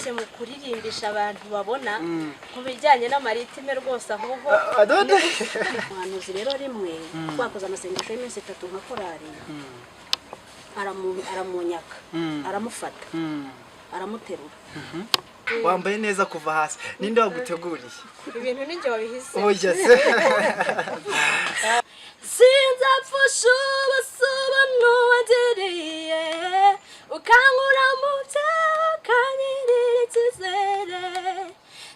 Impuguke mu kuririmbisha abantu babona ku bijyanye n'ama rythme rwose, ahubwo None Umuhanuzi rero, rimwe twakoze amasengesho y'iminsi 3 nka korari, aramunyaka, aramufata, aramuterura. Wambaye neza kuva hasi, ninde waguteguriye? Ibintu ninjye wabihise. Oya se! Sinzapfusha ubusobanuro wagiriye, ukankura mu byaha, ukangirira icyizere.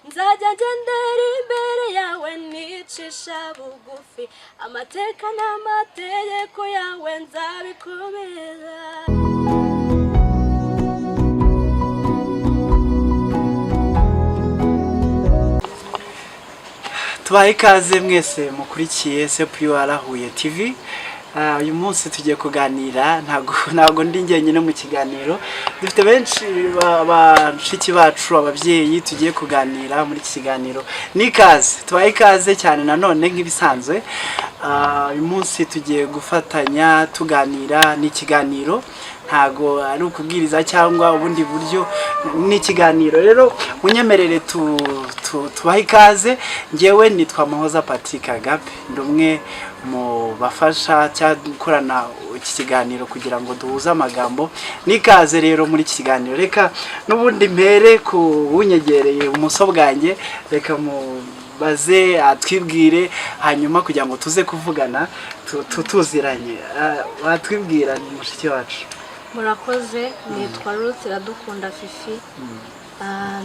Nzajya ngendera imbere yawe nicisha bugufi, amateka n'amategeko yawe nzabikomeza. Tubahe ikaze mwese mukurikiye Sepu Huye TV. Uyu munsi tugiye kuganira, ntabwo ndi njyenyine mu kiganiro, dufite benshi, bashiki bacu, ababyeyi tugiye kuganira muri iki kiganiro. Ni ikaze, tubahe ikaze cyane nanone nk'ibisanzwe. Uyu munsi tugiye gufatanya tuganira, ni ikiganiro, ntago ari ukubwiriza cyangwa ubundi buryo, ni ikiganiro. Rero munyemerere tubahe ikaze. Ngewe nitwa Muhoza Patrick Agape, ndi umwe mu bafasha cyangwa gukorana iki kiganiro kugira ngo duhuze amagambo. N'ikaze rero muri iki kiganiro. Reka n'ubundi mpere ku wunyegereye ibumoso bwanjye, reka mubaze atwibwire, hanyuma kugira ngo tuze kuvugana tuziranye. Watwibwira, ni mushiki wacu. Murakoze, nitwa Ruth Iradukunda Fifi.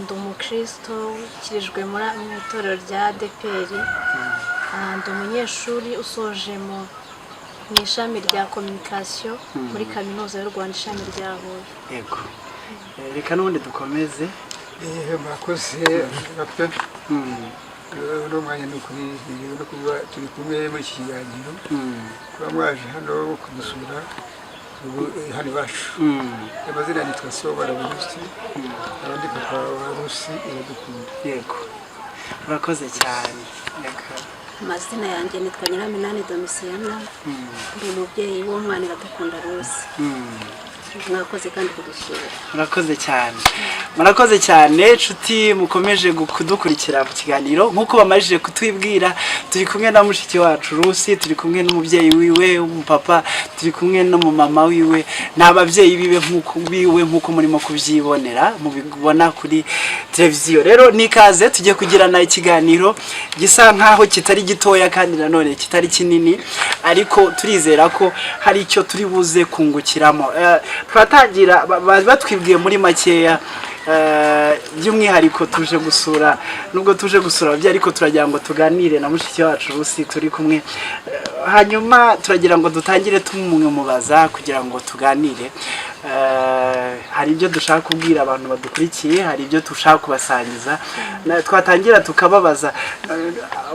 Ndi umukristo ukirijwe mu itorero rya ADEPR. Ndi umunyeshuri usoje mu ishami rya communication muri Kaminuza y'u Rwanda, ishami rya Huye. Yego. Reka n'ubundi dukomeze. Murakoze pe. Uno mwanya ni ukuri ni no kuba turi kumwe muri iki kiganiro, kuba mwaje hano kudusura ubu, hano iwacu. Amazina nitwa Sobara Venuste, abandi papa wa Rusi Iradukunda. Yego, murakoze cyane. Reka Amazina yanjye nitwa Nyiraminani Domisiyana, ndi umubyeyi w'umwana Iradukunda Rose. Mwakoze kandi kudusura. Murakoze cyane, murakoze cyane inshuti mukomeje kudukurikira mu kiganiro. Nk'uko bamajije kutwibwira, turi kumwe na mushiki wacu Rusi, turi kumwe n'umubyeyi wiwe w'umupapa, turi kumwe n'umumama wiwe, ni ababyeyi biwe nk'uko murimo kubyibonera, mubibona kuri televiziyo. Rero n'ikaze, tugiye kugirana ikiganiro gisa nkaho kitari gitoya kandi nanone kitari kinini, ariko turizera ko hari icyo turi buze kungukiramo. Turatangira batwibwiye muri makeya. By'umwihariko tuje gusura, nubwo tuje gusura ababyeyi, ariko turagira ngo tuganire na mushiki wacu Rusi turi kumwe. Hanyuma turagira ngo dutangire tumumubaza kugira ngo tuganire. Hari ibyo dushaka kubwira abantu badukurikiye, hari ibyo dushaka kubasangiza. Twatangira tukababaza,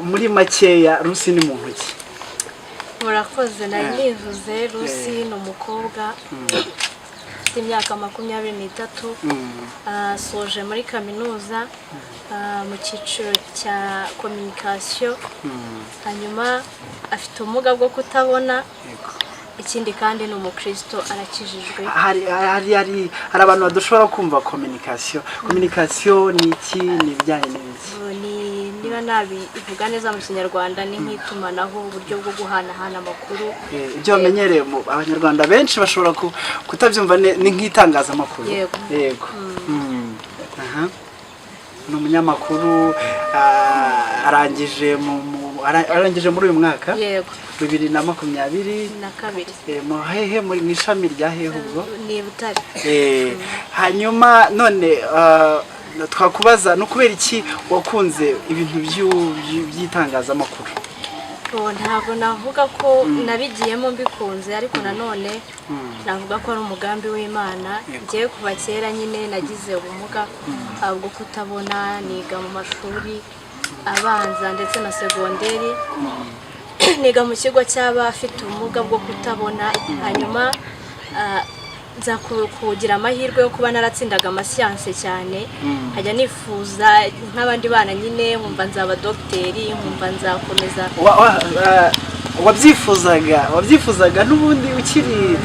muri makeya, Rusi ni muntu ki? Murakoze, nari nivuze, Rusi ni umukobwa ufite imyaka 23, asoje muri kaminuza mu cyiciro cya communication, hanyuma afite ubumuga bwo kutabona. Ikindi kandi ni umukristo, arakijijwe. Hari abantu badashobora kumva communication. Communication ni iki? Ni ibijyanye n'iki? Ni, niba nabivuga neza mu Kinyarwanda, ni nk'itumanaho, uburyo bwo guhanahana amakuru. Ibyo bamenyereye mu Abanyarwanda benshi bashobora kutabyumva, ni nk'itangazamakuru. Yego. Yego. Aha. Ni umunyamakuru, arangije muri uyu mwaka Yego. 2022 Na kabiri. Mu hehe, muri mu ishami rya hehe ubwo? Ni Butare. Hanyuma none twakubaza, ni ukubera iki wakunze ibintu by'itangazamakuru? Ubu ntabwo navuga ko nabigiyemo mbikunze, ariko nanone navuga ko ari umugambi w'Imana. Ngewe kuva kera nyine nagize ubumuga bwo kutabona, niga mu mashuri abanza ndetse na segonderi, niga mu kigo cy'abafite ubumuga bwo kutabona. Hanyuma nza kugira amahirwe yo kuba naratsindaga amasiyanse cyane, nkajya nifuza nk'abandi bana nyine, nkumva nzaba dogiteri, nkumva nzakomeza. Wabyifuzaga n'ubundi ukiri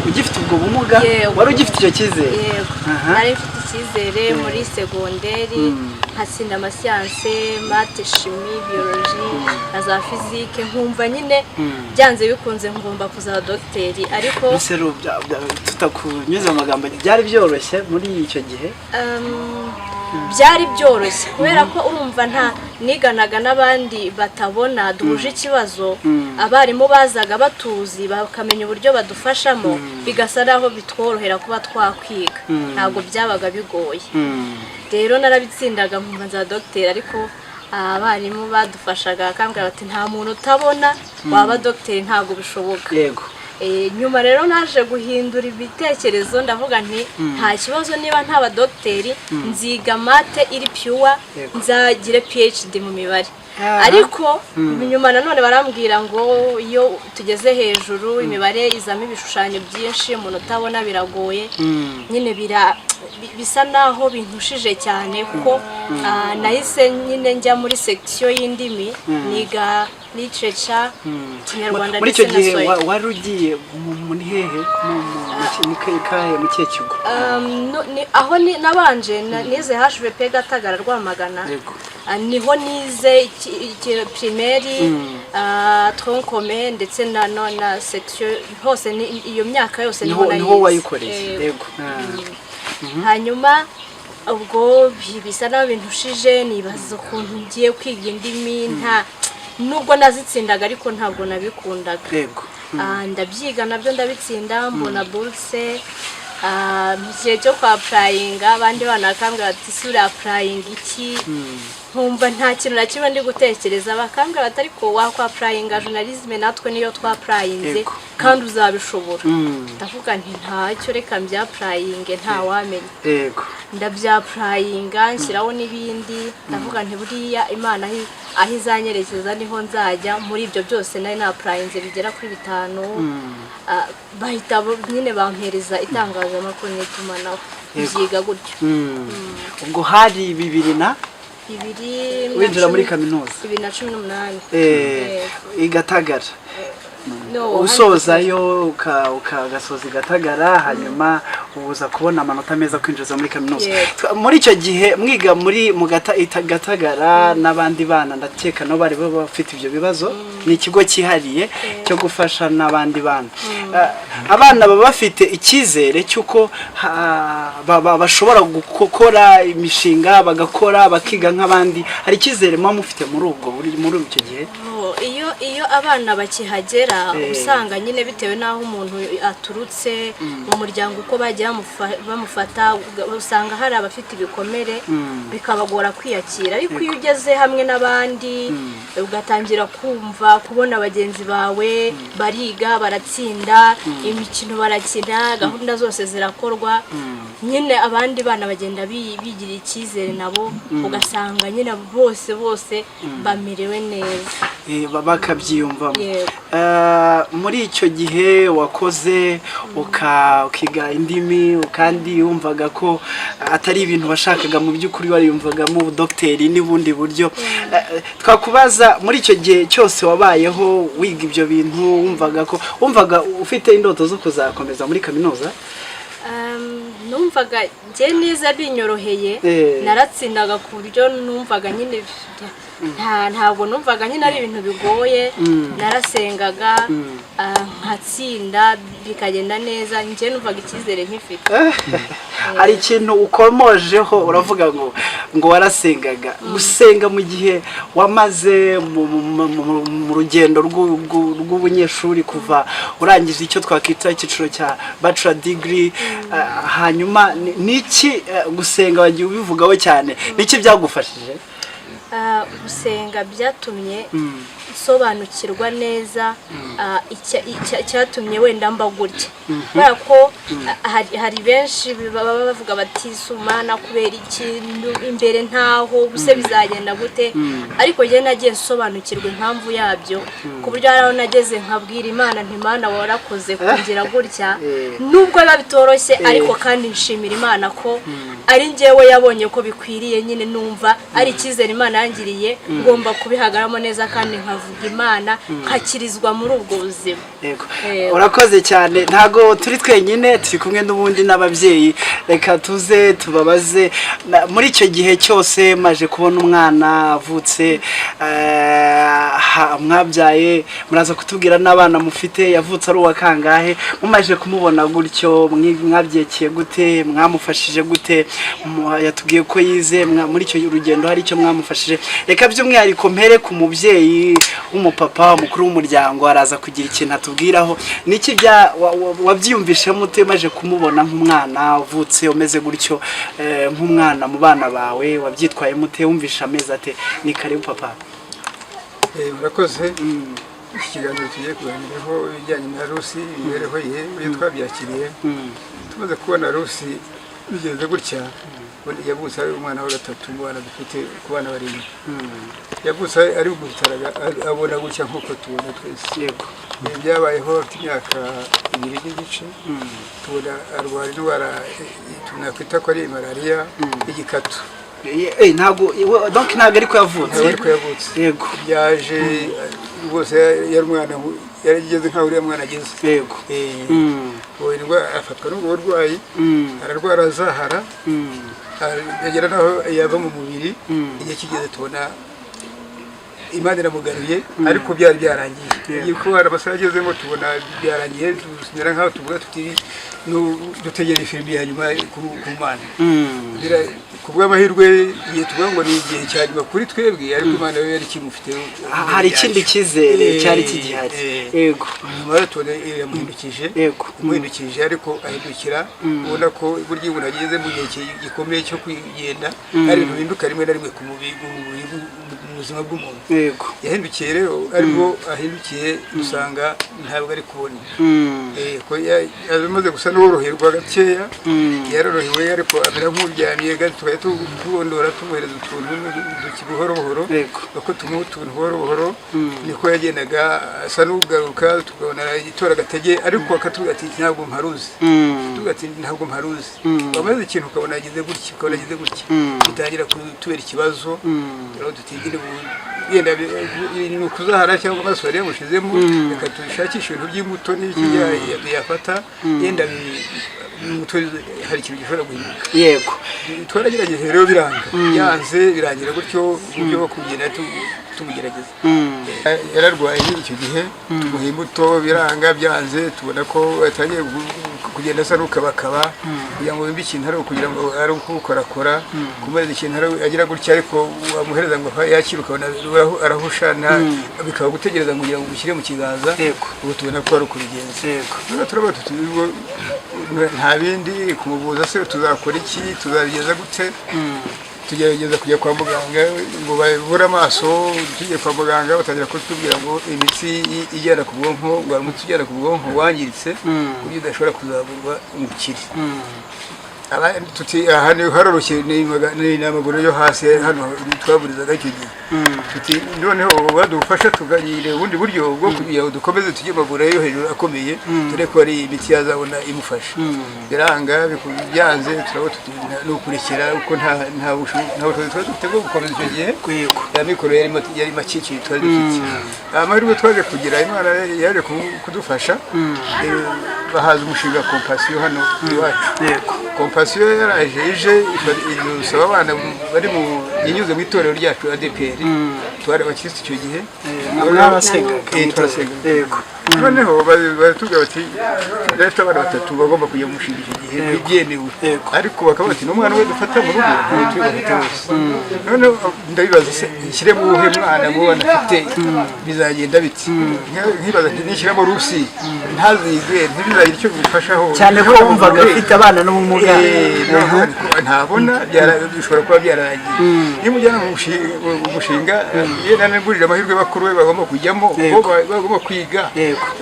ugifite ubwo bumuga? Yego. Wari ugifite icyo cyizere? Yego. Aha. Nari mfite. icyizere muri segonderi, nkatsinda amasiyanse, math, chimie, biologie na za physique, nkumva nyine byanze bikunze ngomba kuzaba dogiteri, ariko Mbese rero tutakunyuze mu magambo, byari byoroshye muri icyo gihe? Byari byoroshye kubera ko urumva nta niganaga n'abandi batabona duhuje ikibazo. Abarimu bazaga batuzi, bakamenya uburyo badufashamo, bigasa naho bitworohera kuba twakwiga, ntabwo byabaga bigoye. Rero narabitsindaga nkumva nza dogiteri, ariko abarimu badufashaga bakambwira bati: "Nta muntu utabona waba dogiteri, ntabwo bishoboka." Nyuma rero naje guhindura ibitekerezo, ndavuga nti: "Nta kibazo, niba ntaba dogiteri nziga math iri pure, nzagire PhD mu mibare." Ariko nyuma nanone barambwira ngo iyo tugeze hejuru imibare izamo ibishushanyo byinshi, umuntu utabona biragoye. Nyine bisa naho bintushije cyane, kuko nahise nyine njya muri section y'indimi, niga literature, Kinyarwanda Muri icyo ndetse na gihe Swahili. Wari ugiye muri hehe, mu kihe kigo? No, aho ni nabanje nize HVP Gatagara, Rwamagana. Niho nize primaire, tronc commun ndetse na section hose, ni iyo myaka yose niho Niho nayize. wayikoreye? Yego. Yego. Hanyuma ubwo bisa naho bintushije, nibaza ukuntu ngiye kwiga indimi, nta nubwo nazitsindaga ariko ntabwo nabikundaga. Ndabyiga nabyo ndabitsinda, mbona buruse. Mu gihe cyo kwa applyinga, abandi bana bakambwira bati: "Ese uri applyinga iki?" Nkumva nta kintu na kimwe ndi gutekereza. Bakambwira bati: "Ariko wakwa applyinga journalisme, natwe niyo twa applyinze, kandi uzabishobora." Ndavuga nti: "Ntacyo, reka mbyapplyinge, ntawamenya." Ndabyapplyinga, nshyiraho n'ibindi, ndavuga nti: "Buriya Imana aho izanyerekeza niho nzajya." Muri ibyo byose nari napplyinze bigera kuri bitanu, bahita nyine bampereza itangazamakuru n'itumanaho, byiga gutyo. Ubwo hari bibiri na Bibiri na winjira muri kaminuza? 2018. I Gatagara? No, Usozayo ukagasoza i Gatagara, hanyuma uza kubona amanota meza kwinjiza muri kaminuza. Yego. Muri icyo gihe mwiga muri mu Gatagara n'abandi bana, ndakeka nabo bari baba bafite ibyo bibazo. Ni ikigo cyihariye cyo gufasha n'abandi bana. Abana baba bafite icyizere cy'uko bashobora gukora imishinga, bagakora, bakiga nk'abandi. Hari icyizere muba mufite muri ubwo muri icyo gihe? Oh, iyo abana bakihagera, usanga nyine bitewe n'aho umuntu aturutse mu muryango, uko bagiye bamufata, usanga hari abafite ibikomere bikabagora kwiyakira. Ariko iyo ugeze hamwe n'abandi, ugatangira kumva, kubona bagenzi bawe bariga, baratsinda, imikino barakina, gahunda zose zirakorwa, nyine abandi bana bagenda bigirira icyizere nabo, ugasanga nyine bose bose bamerewe neza. Bakabyiyumvamo. Yego. Muri icyo gihe wakoze ukiga indimi, kandi wumvaga ko atari ibintu washakaga mu by'ukuri, wariyumvagamo ubudogiteri n'ubundi buryo. Twakubaza, muri icyo gihe cyose wabayeho wiga ibyo bintu, wumvaga ko wumvaga ufite indoto zo kuzakomeza muri kaminuza? Numvaga njye neza binyoroheye. Naratsindaga ku buryo numvaga nyine ntabwo numvaga nyine ari ibintu bigoye. Narasengaga, nkatsinda, bikagenda neza. Njye numvaga icyizere nkifite. Hari ikintu ukomojeho, uravuga ngo warasengaga. Gusenga mu gihe wamaze mu rugendo rw'ubunyeshuri, kuva urangije icyo twakwita icyiciro cya bachelor degree, hanyuma ni iki, gusenga wagiye ubivugaho cyane, ni iki byagufashije? Gusenga byatumye nsobanukirwa neza icyatumye wenda mba gutya, kubera ko hari benshi baba bavuga bati: "Sumana, kubera iki imbere ntaho ubuse bizagenda gute?" Ariko njye nagiye nsobanukirwa impamvu yabyo, ku buryo hari aho nageze nkabwira Imana nti: "Imana, warakoze kungira gutya, nubwo biba bitoroshye." Ariko kandi nshimira Imana ko Ari njyewe yabonye ko bikwiriye nyine, numva ari icyizere Imana yangiriye, ngomba kubihagaramo neza kandi nkavuga Imana, nkakirizwa muri ubwo buzima. Yego. Yego. Urakoze cyane. Ntago turi twenyine, turi kumwe n'ubundi n'ababyeyi. Reka tuze tubabaze. Muri icyo gihe cyose maje kubona umwana avutse, mwabyaye, muraza kutubwira n'abana mufite, yavutse ari uwa kangahe? Mumaje kumubona gutyo, mwabyekeye gute? Mwamufashije gute? Yatubwiye ko yize. Muri icyo rugendo hari icyo mwamufashije? Reka by'umwihariko mpere ku mubyeyi w'umupapa, umukuru w'umuryango, araza kugira ikintu atubwiraho. Niki bya wabyiyumvishemo ute maje kumubona nk'umwana uvutse umeze gutyo, nk'umwana mu bana bawe? Wabyitwayemo ute? Wumvishe amezi ate? Ni karibu, papa. Murakoze. Iki kiganiro tugiye kuganiraho ibijyanye na Rusi, imibereho ye, uburyo twabyakiriye tumaze kubona Rusi bigeze gutya. Ubundi yavutse ari umwana wa gatatu mu bana dufite, ku bana barindwi. Yavutse ari mu bitaro, abona gutya nk'uko tubona twese. Ibi byabayeho afite imyaka 2.5. Tubona arwara indwara tunakwita ko ari malariya y'igikatu. Ntabwo donc ntabwo ariko yavutse. Ntabwo ariko yavutse. Byaje rwose yari umwana, yari ageze nk'aho uriya mwana ageze. Uwo indwara, afatwa n'ubwo burwayi, ararwara, azahara, agera n'aho yava mu mubiri. Igihe kigeze tubona Imana iramugaruye, ariko byari byarangiye. Igihe ko hari amasaha agezemo tubona byarangiye, tumera nk'aho tuvuga tuti dutegereje ifirimbi ya nyuma ku Mana. Ku bw'amahirwe, igihe tuvuga ngo ni igihe cya nyuma kuri twebwe, ariko Imana yo yari ikimufite. Hari ikindi cyizere cyari kigihari. Nyuma rero tubona yamuhindukije. Yamuhindukije, ariko ahindukira ubona ko burya iyo umuntu ageze mu gihe gikomeye cyo kugenda, hari ibintu bihinduka rimwe na rimwe ku mubiri, mu buzima bw'umuntu. Yahindukiye rero, ariko ahindukiye usanga ntabwo ari kubona. Ko amaze gusa n'uworoherwa gakeya, yarorohewe ariko amera nk'uryamye gato, tukajya tubondora, tumuhereza utuntu duki buhoro buhoro. Uko tumuha utuntu buhoro buhoro, niko yagendaga asa n'ugaruka, tukabona itora agatege, ariko akatubwira ati: "Ntabwo mparuzi." Tuvuga ati: "Ntabwo mparuzi." Wamaze ikintu ukabona agize gutya, ukabona agize gutya, bitangira kutubera ikibazo. Rero tutigire yenda ni ukuzahara cyangwa amaso yari yamushizemo, reka dushakishe ibintu by'imbuto n'iki yafata, yenda imbuto hari ikintu gishobora guhinduka. Twaragerageje rero biranga, byanze birangira gutyo, uburyo bwo kugenda tumugerageza. Yararwaye icyo gihe, tumuha imbuto biranga, byanze, tubona ko atangiye kugenda asa n'ukabakaba, kugira ngo yumve ikintu, ari ukugira ngo ari ukukorakora, kumuhereza ikintu agira gutya, ariko wamuhereza ngo yakire ukabona arahusha, bikaba gutegereza ngo kugira ngo ushyire mu kiganza. Ubu tubona ko ari ukubigenza. Noneho turavuga tuti ubwo nta bindi kumuvuza se, tuzakora iki? Tuzabigeza gute? Tugerageza kujya kwa muganga ngo bavure amaso. Tugiye kwa muganga batangira kutubwira ngo imitsi igera ku bwonko, ngo hari umutsi ugera ku bwonko wangiritse ku buryo udashobora kuzavurwa ngo ukire. Tuti aha ni haroroshye, ni amaguru yo hasi hano twaburizaga icyo gihe. Tuti noneho badufasha tuganire ubundi buryo bwo kugira ngo dukomeze tujye amaguru yo hejuru akomeye, dore ko ari imiti yazabona imufasha. Biranga, byanze, turabona tuti ni ukurekera kuko nta bushobozi twari dufite bwo gukomeza icyo gihe. Ya mikoro yari make ikintu twari dufite. Amahirwe twaje kugira, Imana yaje kudufasha, bahaza umushinga Compassion hano iwacu. Compassion yaraje, ije idusaba abana bari mu inyuze mu itorero ryacu ADEPR. Twari abakirisitu icyo gihe. Mwarasengaga? Twarasengaga. Noneho baratubwira bati rero abana batatu bagomba kujya mu mushinga icyo gihe byemewe, ariko bakaba bati n'umwana we dufata mu rugo ntabwo turi bafate bose. Noneho ndabibaza se, nshyiremo uwuhe mwana mu bana afite? Bizagenda biti? Nkibaza nti nishyiramo Rusi ntazige, ntibizagire icyo bimufashaho. Cyane ko wumvaga afite abana n'ubumuga. Noneho ntabona, bishobora kuba byararangiye. Niba ujyana mu mushinga Iyo nanagurira amahirwe bakuru be bagomba kujyamo, bo bagomba kwiga,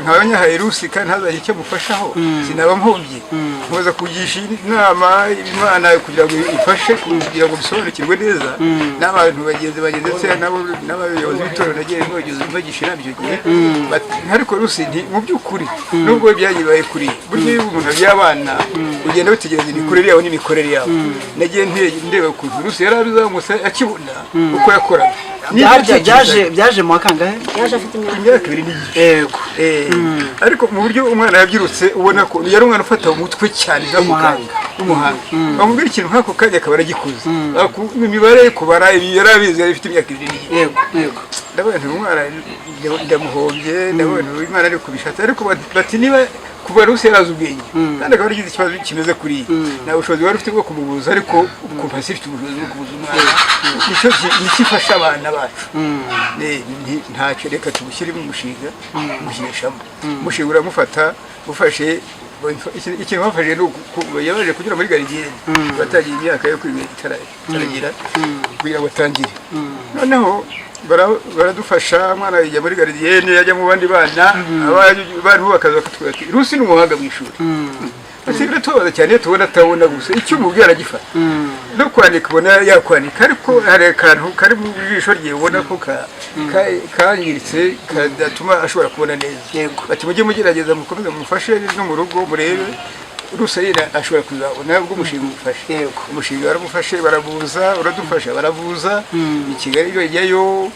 nkaba nyahaye Rusi kandi ntazagire icyo mufashaho, sinaba mpombye. Nkomeza kugisha inama Imana kugira ngo ifashe, kugira ngo bisobanukirwe neza n'abantu bagenzi banjye, ndetse n'abayobozi b'itorero nagiye mbagisha inama icyo gihe. Ariko Rusi nti mu by'ukuri nubwo byagiye kuri burya, iyo umuntu abyaye abana ugenda witegereza imikurire yabo n'imikorere yabo. Nagiye ndeba ukuntu Rusi yari abizamutse akibona uko yakoraga. Harya byaje mu wa kangahe? Yaje afite imyaka Imyaka 2 n'igice. Ariko mu buryo umwana yabyirutse, ubona ko yari umwana ufata umutwe cyane by'ako W'umuhanga. kanya, w'umuhanga. Bamubwira ikintu nk'ako kanya akaba aragikoze. Imibare, kubara, ibi yari abizi, yari afite imyaka 2 n'igice. yego yego Ndabona nti umwana ndamuhombye, ndabona Imana ari kubishatse, ariko bati niba kuva Rusi yarazi ubwenge kandi akaba yaragize ikibazo kimeze kuriya, nta bushobozi wari ufite bwo kumubuza, ariko Compassion ifite ubushobozi bwo kubuza umwana. Nicyo ifasha abana bacu. Ntacyo, reka tumushyire mu mushinga, umushyirishamo umushinga uramufata ufashe. Ikintu bafashe ni yabaje kunyura muri gardienne, batangiye imyaka yo kwiga itaragira kugira ngo atangire. Noneho baradufasha, umwana yajya muri gardienne, yajya mu bandi bana, abarimu bakaza bakatubwira ati: "Rusi ni umuhanga mu ishuri." Ati: "Biratubabaza cyane iyo tubona atabona gusa, icyo umubwira aragifata, no kwandika ubona yakwandika, ariko hari akantu kari mu jisho rye ubona ko kangiritse kadatuma ashobora kubona neza." Bati: "Mujye mugerageza mukomeze mumufashe no mu rugo, murebe Rusayira ashobora kuzabona ubwo umushinga umufashe." Umushinga waramufashe, baravuza, uradufasha, baravuza i Kigali bajyayo,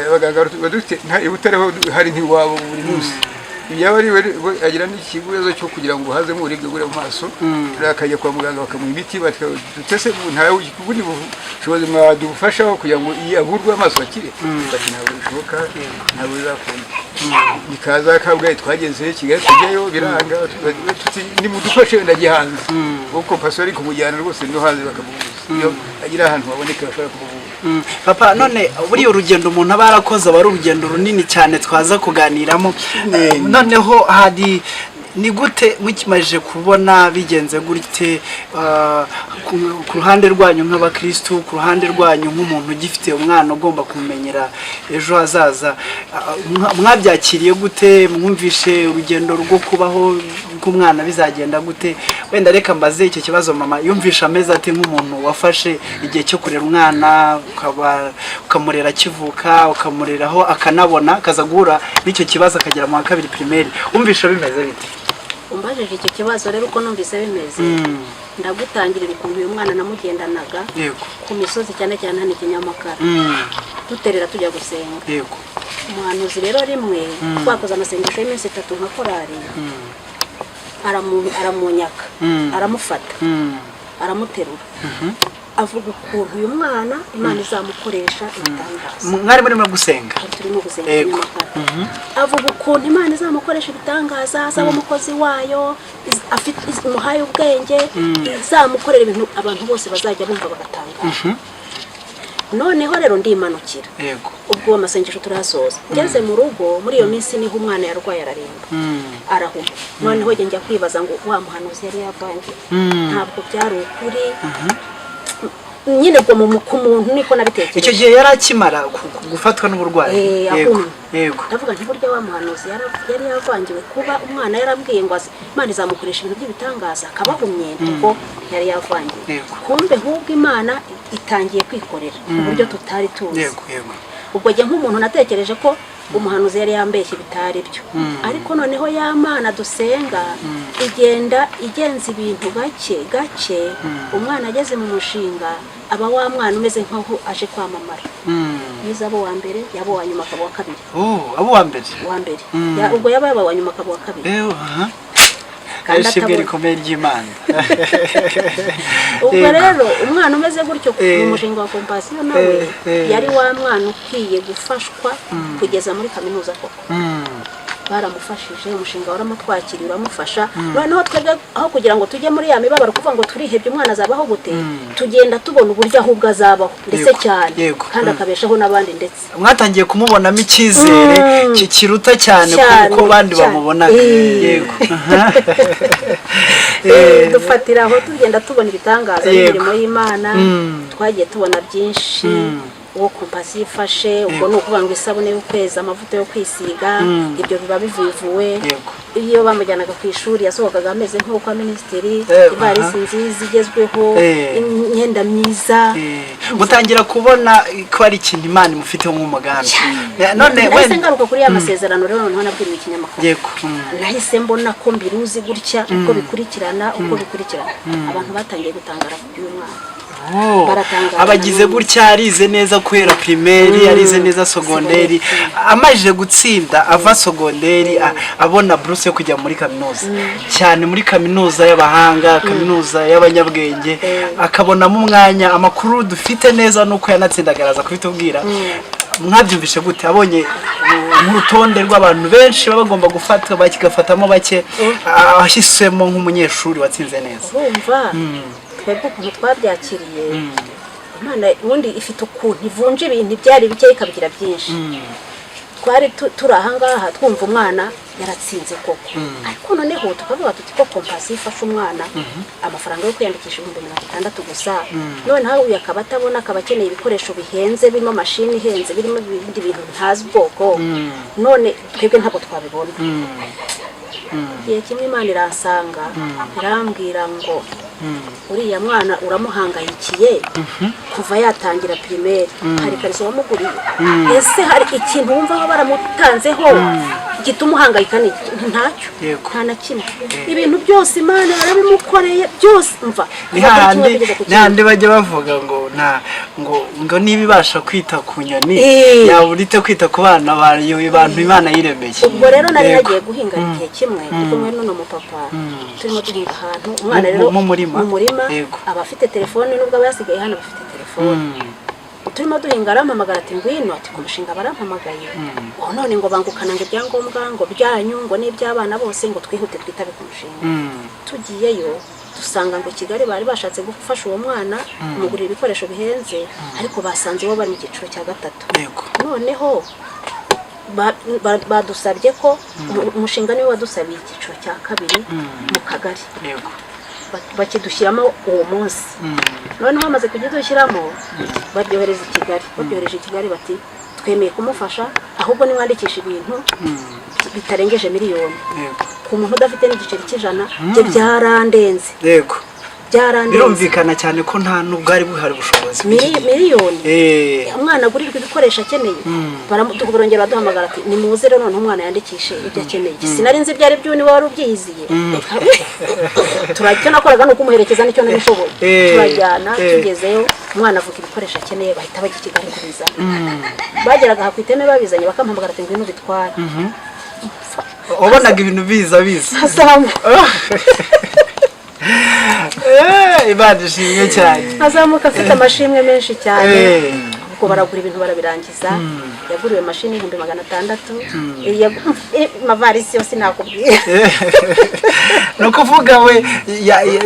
abaganga badufite i Butare ho hari nk'iwabo buri munsi. Yaba ari we agira n'ikibazo cyo kugira ngo hazemo uburibwe buri mu maso, akajya kwa muganga bakamuha imiti. Dutese nta bundi bushobozi mwadufashaho kugira ngo iyi avurwe amaso akire? Bati: "Ntabwo bishoboka, ntabwo bizakunda." Bikaza Kabgayi, twageze Kigali tujyayo biranga. Tuti: "Nimudufashe wenda ajye hanze," kuko Compassion ari kumujyana rwose no hanze bakamuvuza, iyo agira ahantu haboneka bashobora kumuvuza. Papa, none buriya urugendo umuntu aba yarakoze aba ari urugendo runini cyane twaza kuganiramo. Noneho hari ni gute mukimajije kubona bigenze gute, ku ruhande rwanyu nk'abakirisitu, ku ruhande rwanyu nk'umuntu ugifite umwana ugomba kumumenyera ejo hazaza, mwabyakiriye gute? Mwumvishe urugendo rwo kubaho k'umwana bizagenda gute? Wenda reka mbaze icyo kibazo mama, yumvishe ameze ate nk'umuntu wafashe igihe cyo kurera umwana, ukamurera akivuka, ukamureraho akanabona, akaza guhura n'icyo kibazo akagera mu wa kabiri primaire, wumvishe bimeze bite? Umbajije icyo kibazo rero, uko numvise bimeze, ndagutangirira ukuntu uyu mwana namugendanaga ku misozi, cyane cyane hano i Kinyamakara, duterera tujya gusenga. Umuhanuzi rero rimwe twakoze amasengesho y'iminsi 3 nka korari, aramunyaka, aramufata, aramuterura, avuga ukuntu uyu mwana Imana izamukoresha ibitangaza. Mwari murimo gusenga? Turimo gusenga. Kinyamakara, avuga ukuntu Imana izamukoresha ibitangaza, azaba umukozi wayo, afite imuhaye ubwenge, izamukorera ibintu abantu bose bazajya bumva bagatangara. Noneho rero ndimanukira. Ubwo amasengesho turayasoza, ngeze mu rugo muri iyo minsi niho umwana yarwaye, araremba, arahuma. Noneho njye njya kwibaza ngo wa muhanuzi yari yavangiye, ntabwo byari ukuri nyine. Ubwo ku muntu niko nabitekereje. Icyo gihe yari akimara gufatwa n'uburwayi? Ahumye. Ndavuga nti burya wa muhanuzi yari yavangiwe, kuba umwana yarabwiye ngo Imana izamukoresha ibintu by'ibitangaza akaba ahumye, kuko yari yavangiwe. Kumbe ahubwo Imana itangiye kwikorera mu buryo tutari tuzi. yego yego Ubwo njye nk'umuntu natekereje ko umuhanuzi yari yambeshye, bitari byo. Ariko noneho ya Mana dusenga igenda igenza ibintu gake gake. Umwana ageze mu mushinga, aba wa mwana umeze nk'aho aje kwamamara. Yize abo wa mbere, yaba uwa nyuma akaba uwa kabiri. Oh, abo wa mbere? Uwa mbere. Ubwo yaba yabaye uwa nyuma akaba uwa kabiri. Aha. Kandi Ishimwe atabona. rikomeye ry'Imana. Ubwo rero umwana umeze gutyo mu mushinga wa Compassion nawe yari wa mwana ukwiye gufashwa kugeza muri kaminuza koko. Baramufashije, umushinga waramutwakiriye, uramufasha. Noneho twebwe aho kugira ngo tujye muri ya mibabaro, kuvuga ngo turihebye, umwana azabaho gute, tugenda tubona uburyo ahubwo azabaho ndetse cyane kandi akabeshaho n'abandi ndetse. Mwatangiye kumubonamo icyizere kiruta cyane kuko abandi bamubonaga. Dufatira aho, tugenda tubona ibitangaza n'imirimo y'Imana. Twagiye tubona byinshi. Uwo Compassion ifashe, ubwo ni ukuvuga ngo isabune y'ukwezi, amavuta yo kwisiga, ibyo biba bivuye. Iyo bamujyanaga ku ishuri yasohokaga ameze nk'uko minisitiri, ivarisi nziza igezweho, imyenda myiza. Mutangira kubona ko ari ikintu Imana imufiteho nk'umugambi. None Nahise wenda ngaruka kuri ya masezerano rero, noneho nabwiriwe ikinyamakuru. Nahise mbona ko mbiruzi gutya, uko bikurikirana, uko bikurikirana, abantu batangiye gutangara by'uyu mwana. Oh, Baratangara abagize nanone. gutya, arize neza guhera primaire, arize neza secondaire, amajije gutsinda ava secondaire, abona buruse yo kujya muri kaminuza, cyane muri kaminuza y'abahanga, kaminuza y'abanyabwenge, akabonamo umwanya. Amakuru dufite neza nuko yanatsindaga, araza kubitubwira. Mwabyumvishe gute abonye nk'urutonde rw'abantu benshi baba bagomba gufata, bakigafatamo bake, ahisemo nk'umunyeshuri watsinze neza? Urumva, twebwe ukuntu twabyakiriye, Imana ubundi ifite ukuntu ivunja ibintu byari bike ikabigira byinshi. Twari turi ahangaha twumva umwana yaratsinze koko, ariko noneho tukavuga tuti ko Compassion ifasha umwana amafaranga yo kwiyandikisha 60,000 gusa, noneho uyu akaba atabona, akaba akeneye ibikoresho bihenze birimo mashini ihenze, birimo ibindi bintu ntazi ubwoko, none twebwe ntabwo twabibona. Igihe kimwe Imana iransanga, irambwira ngo uriya mwana uramuhangayikiye kuva yatangira primaire, hari ikariso wamuguriye? Ese hari ikintu wumva aho baramutanzeho gituma uhangayika? Ni iki? Ntacyo. Nta na kimwe. Ibintu byose Imana yarabimukoreye byose, mva Ni kuva kuri kimwe hahandi kugeza ku ni kindi. hahandi bajya bavuga ngo nta ngo niba ibasha kwita ku nyoni, yabura ite kwita ku bana bayo, bantu Imana yiremeye? Ubwo rero nari nagiye guhinga igihe kimwe ndi kumwe n'uno mupapa, turimo duhinga ahantu umwana rero Mu murima? Mu murima. Aba afite telefone, nubwo aba yasigaye hano aba afite telefone. Turimo duhinga arampamagara ati ngwino, ati ku mushinga barampamagaye ngo none ngo bangukana ngo ibyangombwa ngo byanyu ngo n'iby'abana bose, ngo twihute twitabe ku mushinga. Tugiyeyo dusanga ngo Kigali bari bashatse gufasha uwo mwana kumugurira ibikoresho bihenze, ariko basanze bo bari mu cyiciro cya gatatu. Noneho badusabye ko umushinga niwe wadusabiye icyiciro cya kabiri mu kagari. Bakidushyiramo uwo munsi. Noneho bamaze kugidushyiramo babyohereza i Kigali. Babyohereje i Kigali bati twemeye kumufasha, ahubwo nimwandikisha ibintu bitarengeje miliyoni. Ku muntu udafite n'igiceri cy'ijana, bye byarandenze. Byarandenze. Birumvikana cyane ko nta nubwo hari buhari ubushobozi bw'iki gihe. Miliyoni umwana agurirwa ibikoresho akeneye. Barongera baduhamagara ati nimuze rero noneho umwana yandikishe ibyo akeneye. Sinari nzi ibyo ari byo, niba wari ubyiyiziye. Icyo nakoraga ni ukumuherekeza, nicyo nari nshoboye. Turajyana, tugezeyo umwana avuga ibikoresho akeneye, bahita bajya i Kigali kubizana. Bageraga aha ku iteme babizanye, bakampamagara ati ngwino ubitware. Wabonaga ibintu biza biza. Nkazamuka. Imana ishimwe cyane. Nkazamuka afite amashimwe menshi cyane. Ubwo baragura ibintu barabirangiza, yaguriwe mashini 600,000, amavarisi yose nakubwira. Ni ukuvuga we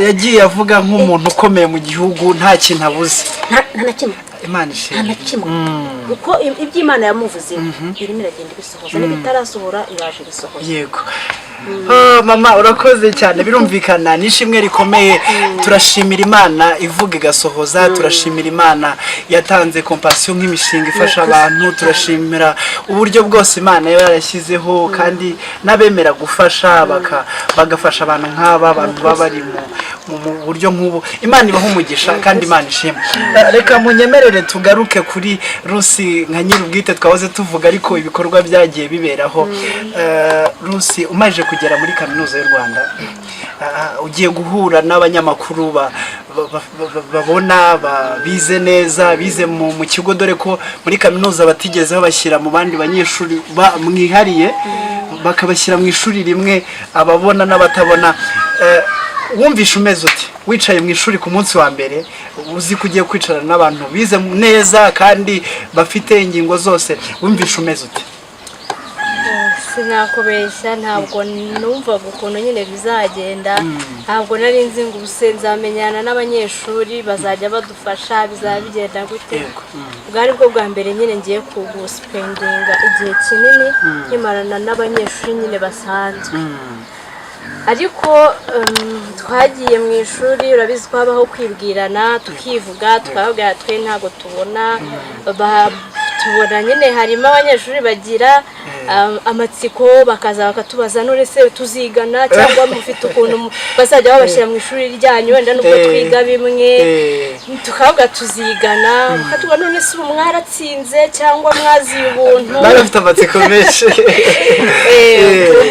yagiye avuga nk'umuntu ukomeye mu gihugu, nta kintu abuze. Nta na kimwe. Imana Nta ishimwe. na kimwe, kuko ibyo Imana yamuvuzeho irimo iragenda ibisohoza, n'ibitarasohora iraje ibisohoza. Yego. Oh, mama urakoze cyane. Birumvikana ni ishimwe rikomeye. Turashimira Imana ivuga igasohoza, turashimira Imana yatanze Compassion nk'imishinga ifasha abantu, turashimira uburyo bwose Imana yaba yarashyizeho, kandi n'abemera gufasha bagafasha abantu nk'aba, abantu baba bari mu buryo nk'ubu. Imana ibaha umugisha kandi Imana ishimwe. Reka munyemerere tugaruke kuri Rusi nka nyir'ubwite twahoze tuvuga, ariko ibikorwa byagiye biberaho. Rusi, umaze kugera muri Kaminuza y'u Rwanda, ugiye guhura n'abanyamakuru babona bize neza, bize mu kigo, dore ko muri kaminuza batigeze babashyira mu bandi banyeshuri mwihariye, bakabashyira mu ishuri rimwe ababona n'abatabona. Wumvishe umeze uti wicaye mu ishuri ku munsi wa mbere, uzi ko ugiye kwicarana n'abantu bize neza kandi bafite ingingo zose, wumvishe umeze ute? Sinakubeshya, ntabwo numvaga ukuntu nyine bizagenda. Ntabwo nari nzi ngo ubuse nzamenyana n'abanyeshuri bazajya badufasha, bizaba bigenda gute. Bwari bwo bwa mbere nyine ngiye kuguspendinga igihe kinini nkimarana n'abanyeshuri nyine basanzwe. Ariko twagiye mu ishuri, urabizi ko habaho kwibwirana, tukivuga, tukababwira twe ntabwo tubona. Tubona nyine harimo abanyeshuri bagira amatsiko, bakaza bakatubaza: "None se tuzigana, cyangwa mufite ukuntu bazajya babashyira mu ishuri ryanyu, wenda nubwo twiga bimwe?" Tukavuga tuzigana, bakatubwira: "None se ubu mwaratsinze cyangwa mwaziye ubuntu?" Bari bafite amatsiko menshi.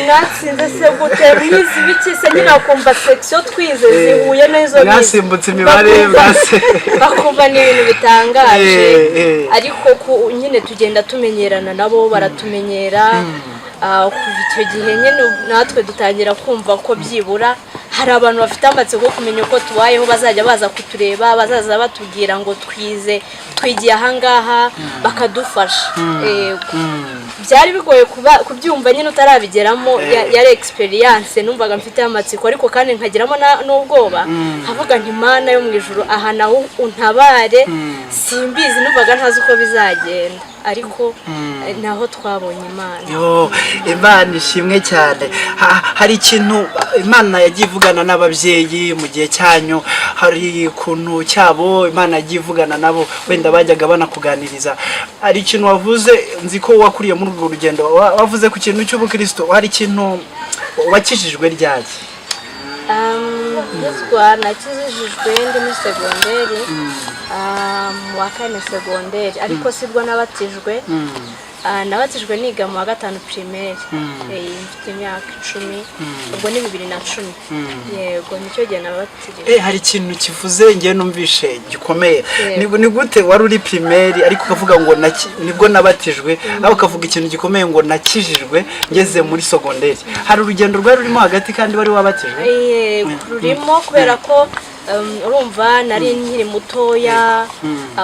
"Mwatsinze se gute? Mwize ibiki se?" Nyine bakumva section twize zihuye n'izo bize. Mwasimbutse imibare. Bakumva ni ibintu bitangaje. Ariko nyine tugenda tumenyerana nabo, baratumenyera. Kuva icyo gihe nyine natwe dutangira kumva ko byibura hari abantu bafite amatsiko yo kumenya uko tubayeho, bazajya baza kutureba, bazaza batubwira ngo twize, twigiye ahangaha, bakadufasha. Yego. Byari bigoye kubyumva nyine utarabigeramo. Yari experience numvaga mfite amatsiko, ariko kandi nkagiramo n'ubwoba, nkavuga nti: "Mana yo mu ijuru, aha naho untabare, simbizi." Numvaga ntazi uko bizagenda, ariko naho twabonye Imana. Yo, Imana ishimwe cyane. Hari ikintu Imana yagiye ivugana n'ababyeyi mu gihe cyanyu, hari ukuntu cyabo Imana yagiye ivugana nabo, wenda bajyaga banakuganiriza. Hari ikintu wavuze, nzi ko wakuriye muri urwo rugendo, wavuze ku kintu cy'ubukristo. Hari ikintu wakijijwe ryari? Nkizwa, nakijijwe ndi muri segonderi, mu wa kane segonderi, ariko sibwo nabatijwe. Nabatijwe niga mu wa gatanu primaire. Mfite imyaka 10, ubwo ni 2010. Yego, nicyo gihe nabatijwe. Hari ikintu kivuze ngewe numvishe gikomeye. Yego. Ni gute wari uri primaire ariko ukavuga ngo nibwo nabatijwe, aho ukavuga ikintu gikomeye ngo nakijijwe ngeze muri segonderi? Hari urugendo rwari rurimo hagati kandi wari wabatijwe? Yego, rurimo, kubera ko urumva nari nkiri mutoya.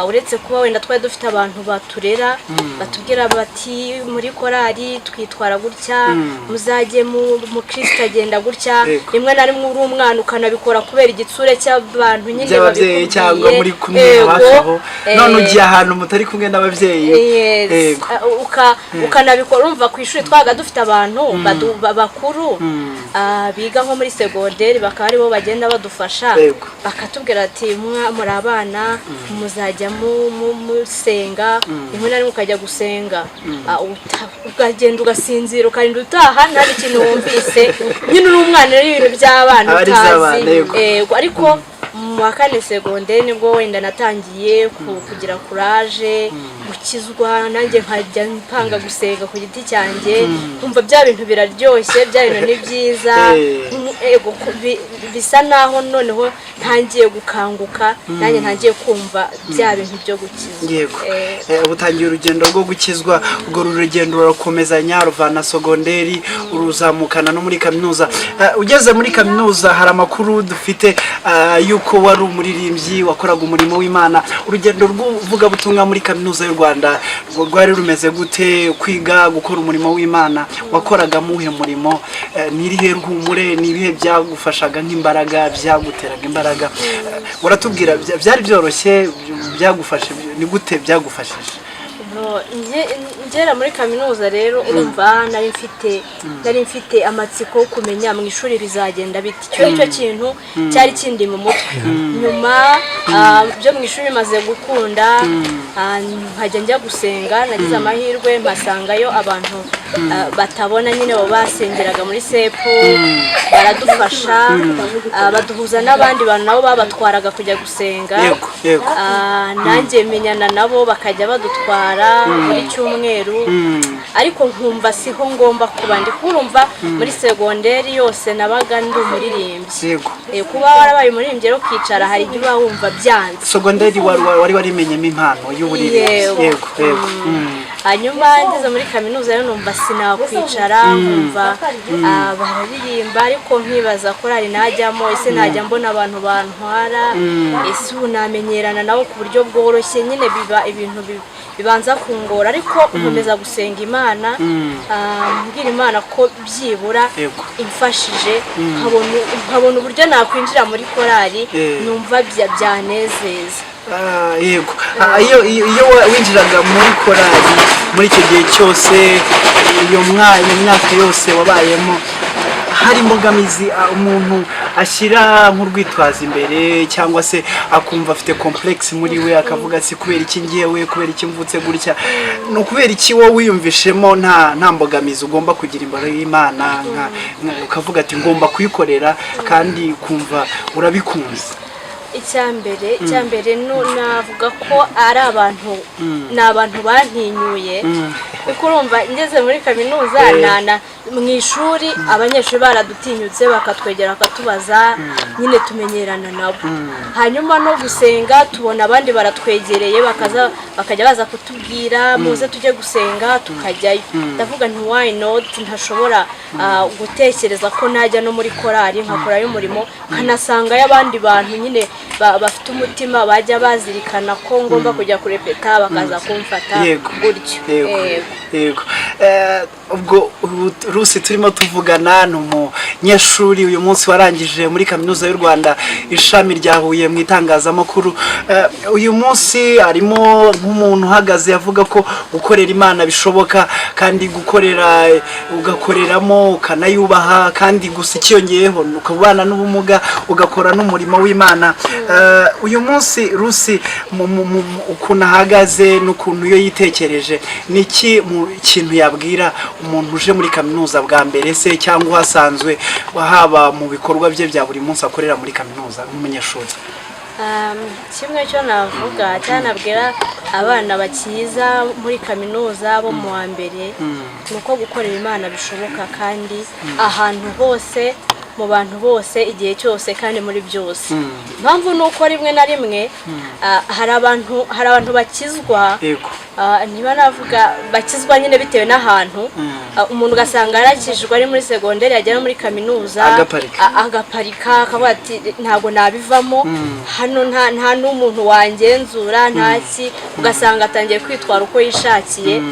Uretse kuba wenda twari dufite abantu baturera, batubwira bati: "Muri korali twitwara gutya, muzajye mu kirisita agenda gutya." Rimwe na rimwe uri umwana ukanabikora kubera igitsure cy'abantu nyine by'ababyeyi babikubwiye. Cyangwa muri kumwe hafi aho. None ugiye ahantu mutari kumwe n'ababyeyi. Yes. Ukanabikora urumva ku ishuri twabaga dufite abantu bakuru, biga nko muri segonderi, bakaba aribo bagenda badufasha, bakatubwira ati: "Muri abana, muzajya musenga." Rimwe na rimwe ukajya gusenga, ukagenda ugasinzira, ukarinda utaha nta n'ikintu wumvise. Nyine uri umwana rero, ibintu by'abana Aba ari utazi. iby'abana, yego. Yego, ariko mu wa kane segonderi nibwo wenda natangiye kugira courage, gukizwa, nanjye nkajya mpanga gusenga ku giti cyanjye, nkumva bya bintu biraryoshye, bya bintu ni byiza. Ego, bisa naho noneho ntangiye gukanguka, nanjye ntangiye kumva bya bintu byo gukizwa. Utangiye urugendo rwo gukizwa, urwo rugendo rurakomezanya, ruvana sogonderi, uruzamukana no muri kaminuza. Ugeze muri kaminuza hari amakuru dufite yuko wari umuririmbyi wakoraga umurimo w'Imana. Urugendo rw'uvugabutumwa muri Kaminuza y'u Rwanda rwari rumeze gute? Kwiga, gukora umurimo w'Imana, wakoraga muhe murimo? Ni irihe humure, ni ibihe byagufashaga nk'imbaraga, byaguteraga imbaraga? Uratubwira byari byoroshye? Byagufashe ni gute, byagufashije? No, ngera muri kaminuza rero, urumva nari mfite amatsiko yo kumenya mu ishuri bizagenda bite. Icyo nicyo kintu cyari kindi mu mutwe. Nyuma byo mu ishuri bimaze gukunda, nkajya njya gusenga. Nagize amahirwe mpasangayo abantu batabona nyine, bo basengeraga muri sepu, baradufasha, baduhuza n'abandi bantu nabo babatwaraga kujya gusenga. yego yego Nanjye menyana nabo, bakajya badutwara buri cyumweru, ariko nkumva siho ngomba kuba ndi. Kurumva muri segonderi yose nabaga ndi umuririmbyi. Kuba warabaye umuririmbyi rero ukicara, hari igihe uba wumva byanze. Sogonderi wari warimenyemo impano y'uburirimbyi? Yego. yego yego Hanyuma ngeze muri kaminuza rero numva sinakwicara, nkumva bararirimba, ariko nkibaza korali najyamo, ese najya mbona abantu bantwara? Ese ubu namenyerana nabo ku buryo bworoshye? Nyine biba ibintu bibanza kungora, ariko nkomeza gusenga Imana, mbwira Imana ko byibura imfashije nkabona uburyo nakwinjira muri korali, numva byanezeza. Yego. Iyo winjiraga muri korali muri icyo gihe cyose, iyo myaka yose wabayemo, Hari imbogamizi umuntu ashyira nk'urwitwazo imbere, cyangwa se akumva afite complexe muri we, akavuga ati: "Kubera iki ngewe? Kubera iki mvutse gutya?" Ni ukubera iki wowe wiyumvishemo nta mbogamizi ugomba kugira imbere y'Imana, ukavuga ati: "Ngomba kuyikorera," kandi ukumva urabikunze? Icya mbere navuga ko ari abantu, ni abantu bantinyuye, kuko urumva ngeze muri kaminuza, mu ishuri abanyeshuri baradutinyutse, bakatwegera, bakatubaza, nyine tumenyerana nabo. Hanyuma no gusenga, tubona abandi baratwegereye, bakaza, bakajya baza kutubwira: "Muze tujye gusenga," tukajyayo. Ndavuga nti: "Why not ntashobora gutekereza ko najya no muri korali, nkakorayo umurimo, nkanasangayo abandi bantu nyine bafite umutima, bajya bazirikana ko ngomba kujya kurepeta, bakaza kumfata gutyo." Yego. Yego. Yego. Ubwo ubu Rusi turimo tuvugana ni umunyeshuri uyu munsi warangije muri Kaminuza y'u Rwanda, ishami rya Huye, mu itangazamakuru. Uyu munsi arimo nk'umuntu uhagaze avuga ko gukorera Imana bishoboka, kandi gukorera ugakoreramo ukanayubaha, kandi gusa ikiyongeyeho ukabana n'ubumuga ugakora n'umurimo w'Imana. Uyu munsi Rusi ukuntu ahagaze n'ukuntu iyo yitekereje, ni iki mu kintu yabwira umuntu uje muri kaminuza bwa mbere se, cyangwa uhasanzwe, haba mu bikorwa bye bya buri munsi akorera muri kaminuza nk'umunyeshuri? Kimwe cyo navuga cyangwa nabwira abana bakiza muri kaminuza bo mu wa mbere, ni uko gukorera Imana bishoboka, kandi ahantu hose, mu bantu bose, igihe cyose, kandi muri byose. Impamvu ni uko rimwe na rimwe hari abantu bakizwa, niba navuga bakizwa nyine bitewe n'ahantu. Umuntu ugasanga yarakijijwe ari muri segonderi, yagera muri kaminuza Agaparika. Agaparika, akavuga ati: "Ntabwo nabivamo hano, nta n'umuntu wangenzura, ntaki." Ugasanga atangiye kwitwara uko yishakiye.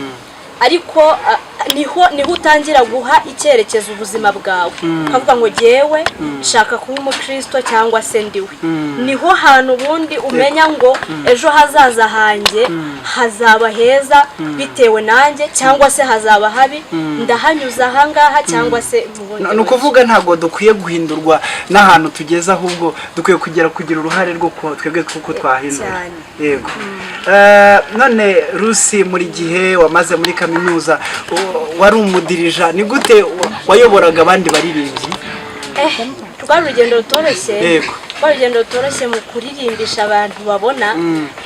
Ariko niho utangira guha icyerekezo ubuzima bwawe, ukavuga ngo: "Jyewe nshaka kuba umukristo cyangwa se ndiwe." Niho hantu ubundi umenya ngo ejo hazaza hanjye hazaba heza bitewe nanjye, cyangwa se hazaba habi, ndahanyuze ahangaha cyangwa se mu bundi Ni buryo. ukuvuga ntabwo dukwiye guhindurwa n'ahantu tugeze, ahubwo dukwiye kugira uruhare rwo twebwe kuko twahindura. Cyane. Yego. None Rusi, muri gihe wamaze muri kaminuza wari umudirija, ni gute wayoboraga abandi baririmbyi? Rwari urugendo rutoroshye. Rwari urugendo rutoroshye mu kuririmbisha abantu babona,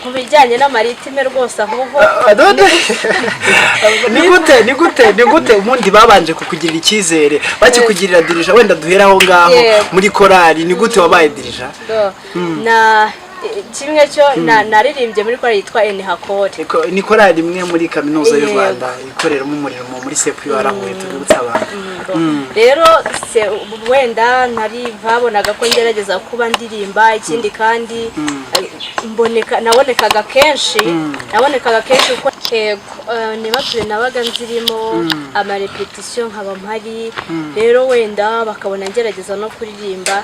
mu bijyanye n'amaritime rwose ahubwo. None ni gute ubundi babanje kukugirira icyizere, bakikugirira dirija? Wenda duhere aho ngaho. Muri korali, ni gute wabaye dirija? Na kimwe cyo naririmbye muri korali yitwa Enihakore. Ni korali imwe muri Kaminuza y'u Rwanda ikoreramo umurimo muri CEP Huye, tubibutsa abantu. Rero se wenda ntari babonaga ko ngerageza kuba ndirimba, ikindi kandi mboneka, nabonekaga kenshi kuko yego, niba turi nabaga nzirimo amarepetisiyo nkaba mpari. Rero wenda bakabona ngerageza no kuririmba,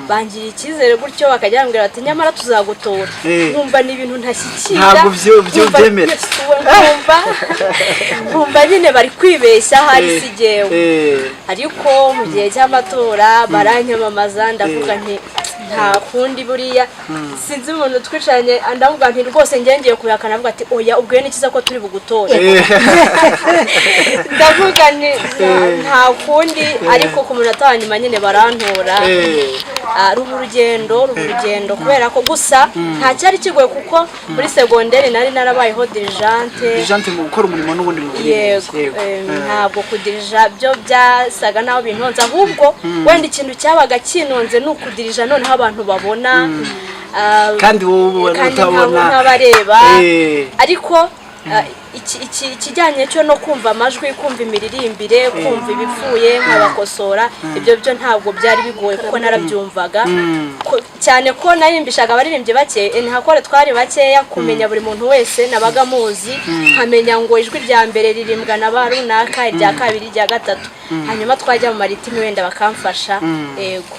bangiriye icyizere gutyo, bakajya bambwira bati: "Nyamara tuzagutora." Nkumva ni ibintu ntashyikira. Ntabwo Nkumva byemera. Yesu we, nkumva nyine bari kwibeshya, ahari si jyewe. Ariko mu gihe cy'amatora baranyamamaza, ndavuga nti: "Nta kundi." Buriya sinzi umuntu twicaranye, ndavuga nti: "Rwose njye ngiye kubihakana." Avuga ati: "Oya, ubwiwe ni cyiza ko turi bugutore." Ndavuga nti: "Nta kundi." Ariko ku munota wa nyuma nyine barantora. Ruba urugendo kubera ko gusa nta cyari kigoye, kuko muri segonderi nari narabayeho dirijante. Dirijante mu gukora umurimo n'ubundi mu buririmbyi. Yego. Ntabwo kudirija byo byasaga naho bintonze, ahubwo wenda ikintu cyabaga kinonze ni ukudirija noneho abantu babona. Kandi wowe ubona kandi utabona. Nkabareba. Ariko ikijyanye cyo no kumva amajwi, kumva imiririmbire, kumva ibipfuye nkabakosora, ibyo byo ntabwo byari bigoye kuko narabyumvaga. Cyane ko narimbishaga abaririmbyi bake, ntihakore twari bakeya, kumenya buri muntu wese nabaga muzi, nkamenya ngo ijwi rya mbere ririmbwa na ba runaka, irya kabiri, irya gatatu, hanyuma twajya mu maritimi wenda bakamfasha. Yego.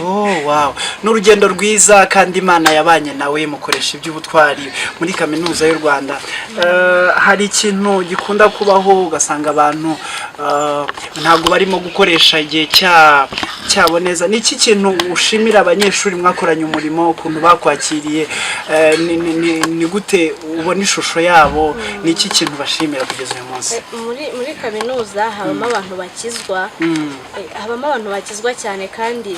Oh, wow. Ni urugendo rwiza kandi Imana yabanye nawe, mukoresha iby'ubutwari muri Kaminuza y'u Rwanda. Hari ikintu gikunda kubaho, ugasanga abantu ntabwo barimo gukoresha igihe cyabo neza. Ni iki kintu ushimira abanyeshuri mwakoranye umurimo, ukuntu bakwakiriye? Ni gute ubona ishusho yabo? Ni iki kintu bashimira kugeza uyu munsi? Muri kaminuza habamo abantu bakizwa, habamo abantu bakizwa cyane, kandi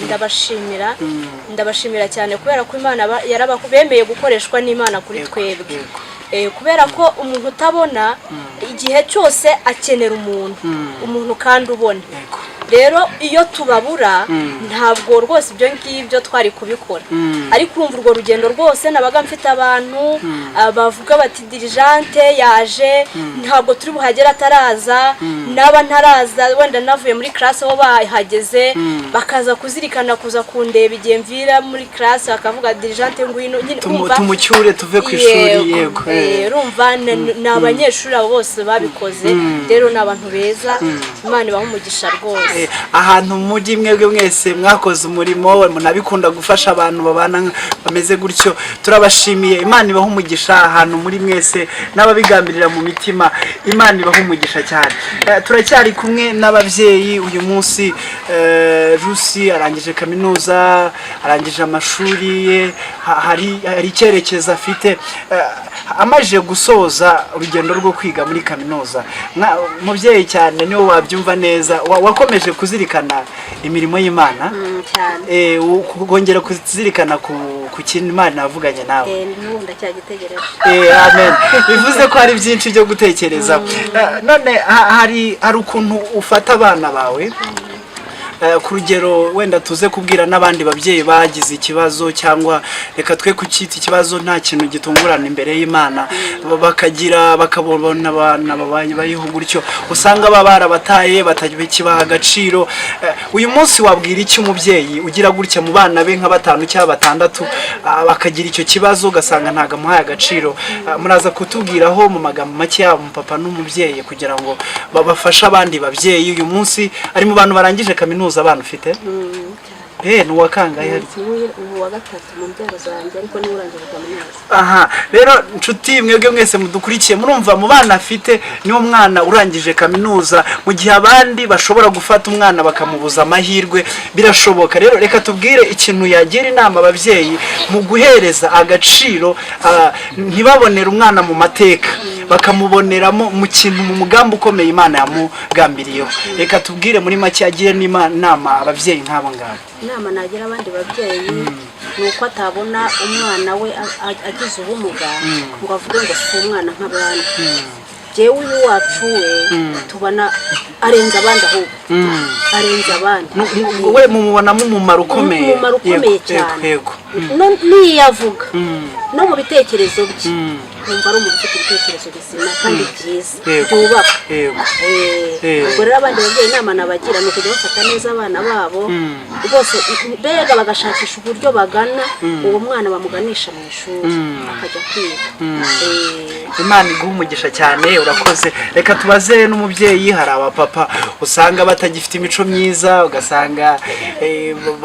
ndabashimira cyane kubera ko Imana bemeye gukoreshwa n'Imana kuri twebwe. Kubera ko umuntu utabona igihe cyose akenera umuntu kandi ubona. Rero iyo tubabura, ntabwo rwose ibyo ngibyo twari kubikora. Ariko urumva, urwo rugendo rwose nabaga mfite abantu bavuga bati: "Dirigeante yaje, ntabwo turi buhagere ataraza." Naba ntaraza, wenda navuye muri classe bo bahageze, bakaza kuzirikana kuza kundeba igihe mvira muri classe, bakavuga: "Dirigeante ngwino nyine." Urumva? Tumucyure tuve ku ishuri, yego. Urumva ni abanyeshuri abo bose babikoze. Rero ni abantu beza, Imana ibaha umugisha rwose. Ahantu mujyi, mwebwe mwese mwakoze umurimo, munabikunda gufasha abantu babana bameze gutyo, turabashimiye. Imana ibaha umugisha ahantu muri mwese n'ababigambirira mu mitima, Imana ibaha umugisha cyane. Turacyari kumwe n'ababyeyi uyu munsi. Rusi arangije kaminuza, arangije amashuri ye, hari icyerekezo afite. Amajije gusoza urugendo rwo kwiga muri kaminuza, mubyeyi cyane niwe wabyumva neza, wakomeje kuzirikana imirimo y'Imana? Cyane. Kongera kuzirikana ku kintu Imana yavuganye nawe? N'ubu ndacyagitegereje. Amen. Bivuze ko hari byinshi byo gutekereza. None hari ukuntu ufata abana bawe, ku rugero wenda tuze kubwira n'abandi babyeyi bagize ikibazo, cyangwa reka twe kucyita ikibazo, nta kintu gitungurana imbere y'Imana, bakagira bakabona abana babayeho gutyo, usanga baba barabataye, batakibaha agaciro. Uyu munsi wabwira iki umubyeyi ugira gutya mu bana be nka batanu cyangwa batandatu, bakagira icyo kibazo, ugasanga ntabwo amuhaye agaciro? Muraza kutubwiraho mu magambo make, yaba umupapa n'umubyeyi, kugira ngo babafashe abandi babyeyi. Uyu munsi ari mu bantu barangije kaminuza, abana ufite? Ni uwa kangahe harya? Ubu wa gatatu mu mbyaro zanjye, ariko niwe urangije kaminuza. Aha rero, nshuti mwebwe mwese mudukurikiye, murumva mu bana afite niwo mwana urangije kaminuza, mu gihe abandi bashobora gufata umwana bakamubuza amahirwe. Birashoboka. Rero reka tubwire ikintu yagira inama ababyeyi mu guhereza agaciro, ntibabonere umwana mu mateka, bakamuboneramo mu kintu, mu mugambi ukomeye Imana yamugambiriyeho. Reka tubwire muri make, agire n'inama ababyeyi nk'abo ngabo. Inama nagira abandi babyeyi ni uko atabona umwana we agize ubumuga ngo avuge ngo si umwana nk'abandi. Jyewe uyu wacu we tubona arenze abandi, ahubwo arenze abandi. We mumubonamo umumaro ukomeye. Umumaro ukomeye cyane. N'iyo avuga no mu bitekerezo bye, wumva ari umuntu ufite ibitekerezo bizima kandi byiza, byubaka. Ubwo rero abandi babyeyi, inama nabagira ni ukujya bafata neza abana babo rwose, mbega bagashakisha uburyo bagana uwo mwana, bamuganisha mu ishuri akajya kwiga. Imana iguha umugisha cyane, urakoze. Reka tubaze n'umubyeyi. Hari abapapa usanga batagifite imico myiza, ugasanga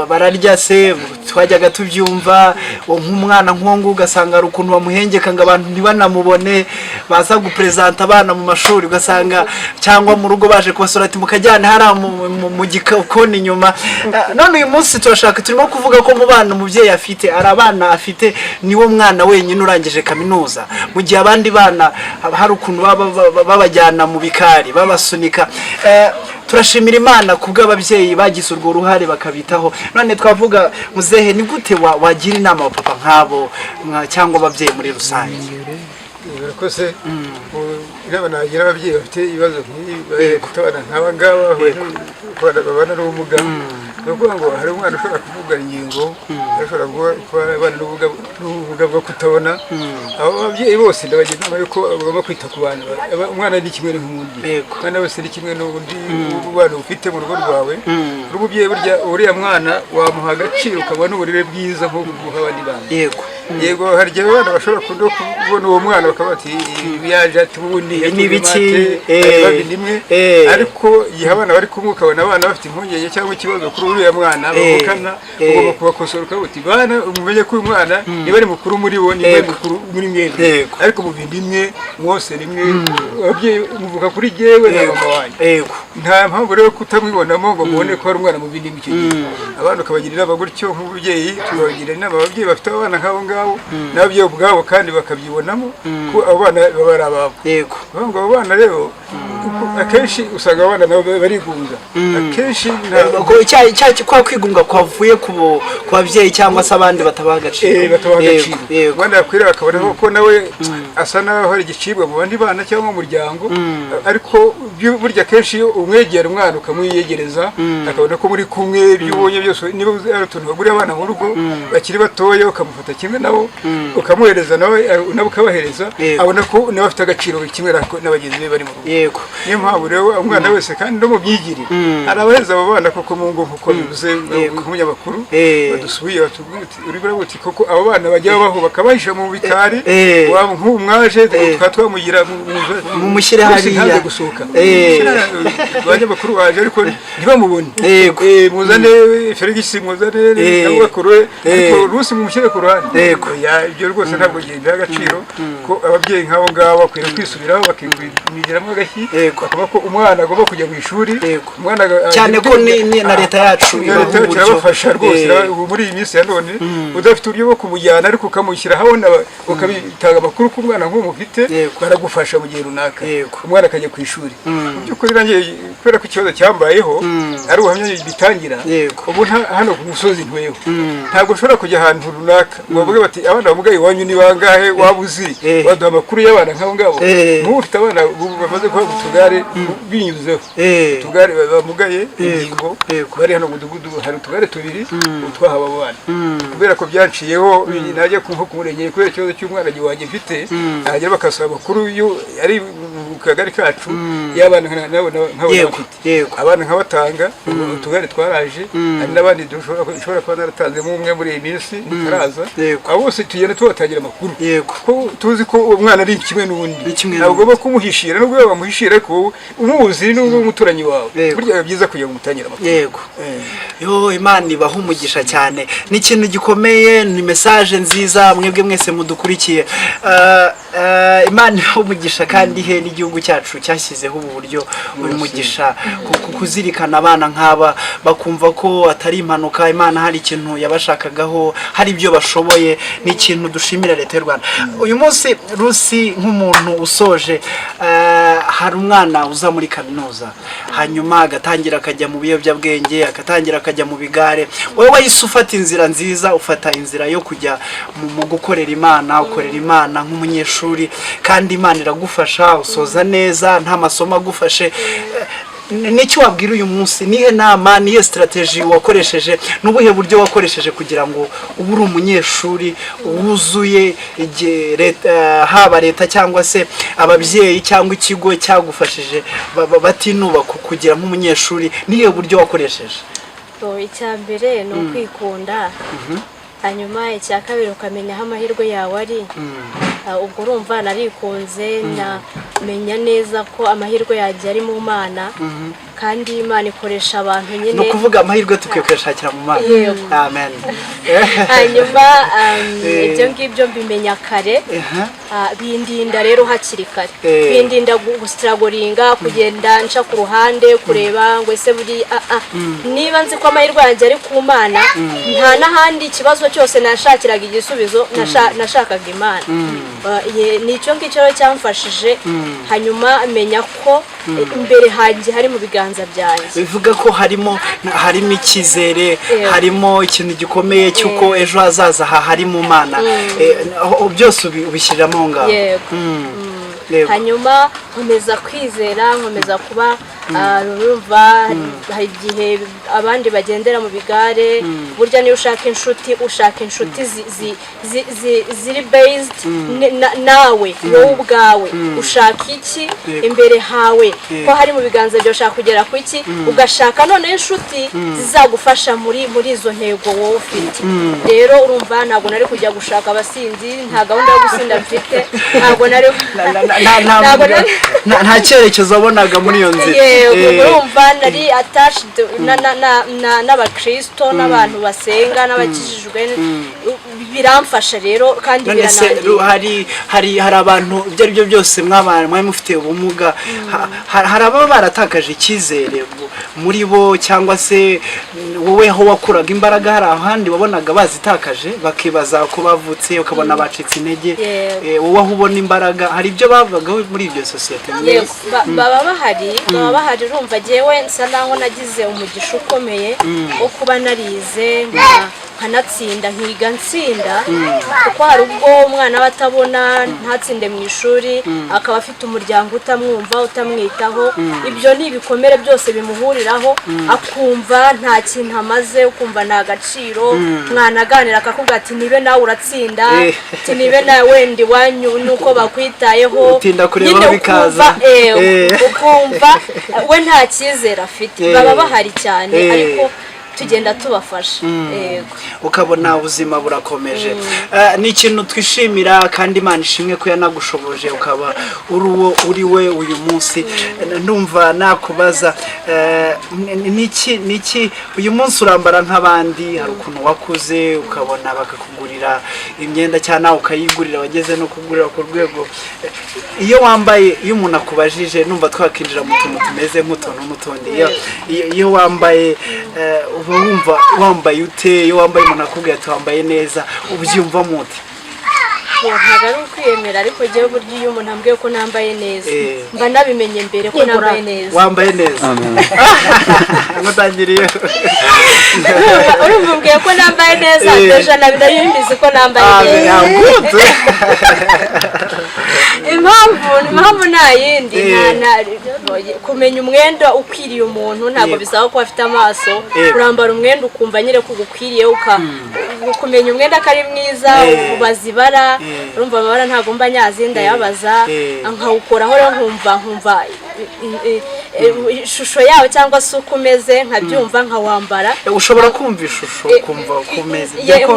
bararya se, twajyaga tubyumva, uwo nk'umwana nk'uwo nguwo, ugasanga hari ukuntu bamuhengeka ngo abantu ntibanamubone, baza guperezanta abana mu mashuri, ugasanga cyangwa mu rugo baje kubasura, ati mukajyana hariya mu gikoni inyuma. None uyu munsi turashaka, turimo kuvuga ko mu bana umubyeyi afite, hari abana afite, niwo mwana wenyine urangije kaminuza, mu gihe abandi bana hari ukuntu baba babajyana mu bikari, babasunika. Turashimira Imana kubw'ababyeyi bagize urwo ruhare bakabitaho. None twavuga, muzehe, ni gute wagira inama abapapa nk'abo cyangwa ababyeyi muri rusange? Barakoze. Inama nagira ababyeyi bafite ibibazo nk'ibi, bafite abana nk'aba ngaba babana n'ubumuga, ni ukuvuga ngo hari umwana ushobora kuvuga ingingo, ashobora kuba abana n'ubumuga bwo kutabona. Abo babyeyi bose ndabagira inama yuko bagomba kwita ku bana. Umwana ni kimwe n'undi. Umwana wese ni kimwe n'undi. Umwana ufite mu rugo rwawe, uri umubyeyi, burya uriya mwana wamuha agaciro, ukabona n'uburere bwiza nk'ubu guha abandi bana. Yego, hari igihe abana bashobora no kubona uwo mwana bakaba bati: "Yaje ati ubundi Ibi ni ibiki?" Rimwe. Ariko igihe abana bari kumwe, ukabona abana bafite impungenge cyangwa ikibazo kuri uriya mwana bavukana, ugomba kubakosora ukavuga uti: "Bana, mumenye ko uyu mwana niba ari mukuru muri bo, niba ari mukuru muri mwebwe, ariko mu bintu imwe mwose rimwe, ababyeyi muvuga kuri jyewe na mama wanjye." Nta mpamvu rero kutamwibonamo ngo mubone ko hari umwana mu bindi. Icyo gihe abana ukabagira inama gutyo nk'umubyeyi, tukabagira inama ababyeyi bafite abana nk'abo ngabo, n'ababyeyi ubwabo kandi bakabyibonamo ko abo bana baba ari ababo. Bavuga ngo abo bana rero, akenshi usanga abana nabo barigunga akenshi Ko kwa kwigunga kwavuye ku babyeyi cyangwa se abandi batabaha agaciro. Batabaha agaciro. Umwana yakwiriye akabona ko nawe asa naho hari igicibwa mu bandi bana cyangwa mu muryango. Ariko burya akenshi iyo umwegera umwana ukamwiyegereza, akabona ko muri kumwe, ibyo ubonye byose, niba uzi ari utuntu bagurira abana mu rugo bakiri batoya, ukamufata kimwe nabo ukamuhereza, nawe nawe ukabahereza, abona ko nawe afite agaciro kimwe na bagenzi be bari mu rugo. Niyo mpamvu rero umwana wese, kandi no mu myigire, hari abaheza abo bana koko mu ngo, nk'uko bivuze nk'umunyamakuru badusuye batubwira uti uri buravuga uti koko abo bana bajya babaho bakabahisha mu bikari. Waba nk'ubu mwaje tukaba twamugira Mumushyire Rwose hariya. ntaze gusohoka. Abanyamakuru baje ariko ntibamubone. Muzane Felix, muzane Nyabakuru, ariko Rusi mumushyire ku ruhande. Oya, ibyo rwose ntabwo biha agaciro ko ababyeyi nk'abo ngabo bakwiye kwisubiraho, bakigiramo agashyi, bakavuga ko umwana agomba kujya mu ishuri. Umwana Cyane ko ni na leta yacu Na ibaha leta yacu uburyo. irabafasha rwose. Ubu muri iyi minsi ya none, udafite uburyo bwo kumujyana ariko ukamushyira ahabona, ukabitanga amakuru ku mwana nk'uwo mufite, baragufasha mu gihe runaka, umwana akajya ku ishuri. Mu by'ukuri nanjye, kubera ko ikibazo cyambayeho ari ubuhamya bitangira, ubu hano ku musozi ntuyeho ntabwo ushobora kujya ahantu runaka ngo bavuge bati: "Abana bamugaye iwanyu ni bangahe? Waba uzi waduha amakuru y'abana nk'abo ngabo?" Nk'ubu ufite abana ubu bamaze guhabwa utugare binyuzeho, utugare bamugaye ingingo, bari hano mu mudugudu, hari utugare tubiri utwahawe abo bana. Kubera ko byanciyeho, najya nko ku murenge kubera ikibazo cy'umwana wanjye mfite, nahagera bakasaba amakuru yo ari mu kagari kacu y'abana nk'abo mfite, abana nkabatanga, utugare twaraje. Hari n'abandi dushobora kuba naratanzemo umwe muri iyi minsi ntaraza. Abo bose tugenda tubatangira amakuru, ko tuzi ko uwo mwana ari kimwe n'undi. Ni kimwe. Ntabwo ugomba kumuhishira, nubwo bamuhishira, ariko wowe umuzi n'ubwo umuturanyi wawe, burya biba byiza kugira ngo umutangire amakuru. Yo, Imana ibaha umugisha cyane. Ni ikintu gikomeye, ni message nziza mwebwe mwese mudukurikiye. Imana ibaha umugisha, kandi he n'igihugu cyacu cyashyizeho ubu buryo, uyu mugisha kuzirikana abana nk'aba, bakumva ko atari impanuka, Imana hari ikintu yabashakagaho, hari ibyo bashoboye. Ni ikintu dushimira leta y'u Rwanda. Uyu munsi, Rusi, nk'umuntu usoje, hari umwana uza muri kaminuza, hanyuma agatangira akajya mu biyobyabwenge, agatangira akajya mu bigare. Wowe wahise ufata inzira nziza, ufata inzira yo kujya mu gukorera Imana, ukorera Imana nk'umunyeshuri, kandi Imana iragufasha, usoza neza nta masomo agufashe. N'icyo wabwira uyu munsi, nihe nama, nihe strategy wakoresheje, n'ubuhe buryo wakoresheje kugira ngo ube uri umunyeshuri wuzuye, igihe leta, haba leta cyangwa se ababyeyi cyangwa ikigo cyagufashije, batinuba kugira nk'umunyeshuri? Nihe buryo wakoresheje? So, icya mbere ni ukwikunda, hanyuma icya kabiri ukamenya aho amahirwe yawe ari. Ubwo urumva narikunze, namenya neza ko amahirwe yanjye ari mu Mana, kandi Imana ikoresha abantu Ni nyine. ukuvuga amahirwe tukwiye kuyashakira mu Mana. Yego. Amen. Hanyuma ibyo ngibyo mbimenya kare. Bindinda rero hakiri kare, bindinda gustrugglinga, kugenda nca ku ruhande kureba ngo ese buri niba nzi ko amahirwe yanjye ari ku Mana, nta n'ahandi ikibazo cyose nashakiraga igisubizo, nashakaga Imana. Ni icyo ngicyo rero cyamfashije. Hanyuma menya ko imbere hanjye hari mu biganza byanjye. Bivuga ko harimo icyizere, harimo ikintu gikomeye cy'uko ejo hazaza hari mu Mana. Aho byose ubishyiriramo aho ngaho. Yego. Hanyuma nkomeza kwizera, nkomeza kuba urumva hari igihe abandi bagendera mu bigare. Burya niyo ushaka inshuti, ushaka inshuti ziri based nawe, wowe ubwawe ushaka iki imbere hawe, ko hari mu biganza byawe, ushaka kugera ku iki, ugashaka noneho inshuti zizagufasha muri izo ntego wowe ufite. Rero urumva ntabwo nari kujya gushaka abasinzi, nta gahunda yo gusinda mfite, ntabwo nari ntabwo nari Nta cyerekezo wabonaga muri iyo nzira. Yego. Urumva nari attached n'abakristo n'abantu basenga n'abakijijwe, biramfasha rero kandi None se biranangira. Hari abantu, ibyo ari byo byose mwabana mwari mufite ubumuga, hari ababa baratakaje icyizere muri bo, cyangwa se wowe aho wakuraga imbaraga, hari ahandi wabonaga bazitakaje bakibaza ko bavutse, ukabona bacitse intege? Yego. Wowe aho ubona imbaraga, hari ibyo bavagaho muri ibyo sosiyete? Yego, baba bahari, baba bahari. Urumva jyewe nsa naho nagize umugisha ukomeye wo kuba narize nkanatsinda, nkiga nsinda, kuko hari ubwo umwana aba atabona ntatsinde mu ishuri, akaba afite umuryango utamwumva, utamwitaho. Ibyo ni ibikomere byose bimuhuriraho, akumva nta kintu amaze, ukumva nta gaciro. Mwanaganira akakubwira ati: "Nibe nawe uratsinda," ati: "Nibe nawe wenda iwanyu nuko bakwitayeho." Utinda kureba Nyine aho bikaza. ukumva, ukumva we nta cyizere afite. Baba bahari cyane, ariko tugenda tubafasha. Yego. Ukabona ubuzima burakomeje. Ni ikintu twishimira, kandi Imana ishimwe ko yanagushoboje ukaba uri uwo uri we uyu munsi. Ndumva nakubaza, niki uyu munsi urambara nk'abandi? Hari ukuntu wakuze ukabona bakakugurira imyenda cyangwa nawe ukayigurira, wageze no kugurira ku rwego. Iyo wambaye, iyo umuntu akubajije, numva twakinjira mu tuntu tumeze nk'utuntu n'utundi. Iyo wambaye, uba wumva wambaye ute? Iyo wambaye, umuntu akubwira ati: "Wambaye neza," ubyumva mute? Ntabwo ari ukwiyemera, ariko njyewe burya iyo umuntu ambwiye ko nambaye neza, mba nabimenye mbere ko nambaye neza. Wambaye neza, ngutangiriye. Urumva umbwiye ko nambaye neza, déjà nari mbizi ko nambaye neza. Good. Impamvu nta yindi, kumenya umwenda ukwiriye umuntu ntabwo bisaba ko afite amaso. Urambara umwenda ukumva nyine ko ugukwiriye, kumenya umwenda ko ari mwiza, ubaza ibara. Urumva amabara ntabwo mba nyazi, ndayabaza, nkawukoraho rero nkumva ishusho yawo cyangwa se uko umeze, nkabyumva nkawambara. Ushobora kumva ishusho, ukumva uko umeze?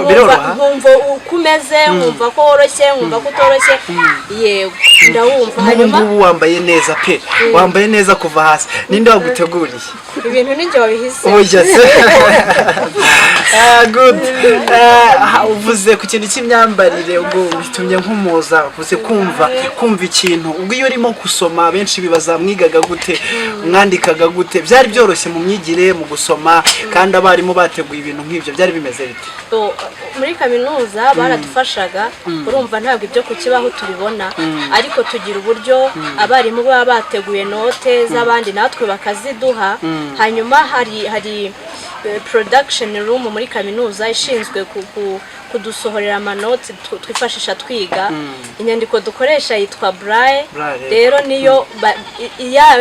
Biroroha. Nkumva uko umeze, nkumva ko woroshye, nkumva ko utoroshye. Yego, ndawumva. Nk'ubu Hanyuma ngubu wambaye neza pe, wambaye neza kuva hasi. Ninde waguteguriye? Ibintu ninjye wabihise. Oya se. Ah, good. Uvuze ku kintu cy'imyambarire, ubwo bitumye nkumuza. Uvuze kumva ikintu, ubwo iyo urimo gusoma, benshi bibaza: mwigaga gute, mwandikaga gute? Byari byoroshye mu myigire, mu gusoma, kandi abarimu bateguye ibintu nk'ibyo, byari bimeze bite? So, muri kaminuza baradufashaga. Urumva ntabwo ibyo ku kibaho tubibona, ariko tugira uburyo abarimu baba bateguye note z'abandi, natwe bakaziduha. Hanyuma hari production room muri kaminuza ishinzwe kudusohorera amanoti twifashisha twiga. Inyandiko dukoresha yitwa braille. Braille. Rero niyo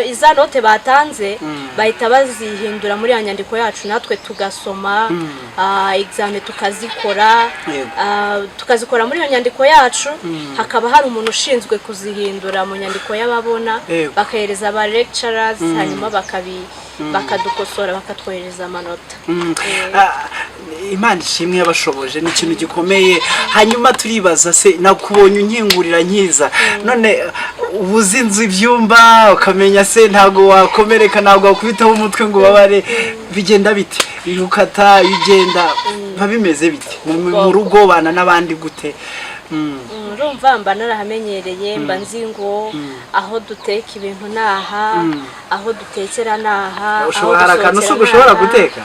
iza note batanze bahita bazihindura muri ya nyandiko yacu, natwe tugasoma, examen tukazikora, tukazikora muri iyo nyandiko yacu. Hakaba hari umuntu ushinzwe kuzihindura mu nyandiko y'ababona, bakahereza aba lecturers, hanyuma bakadukosora, bakatwohereza amanota. Imana ishimwe yabashoboje, ni ikintu gikomeye. Hanyuma turibaza se, nakubonye unkingurira nkiza, none uba uzi inzu, ibyumba, ukamenya se ntabwo wakomereka, ntabwo wakubitaho umutwe ngo ubabare? Bigenda bite iyo ukata, iyo ugenda, biba bimeze bite mu rugo, bana n'abandi gute? Urumva mba narahamenyereye, mba nzi ngo aho duteka ibintu ni aha, aho dutekera ni aha, aho Ushobora, hari akantu se dusohokera ni ushobora aha. guteka?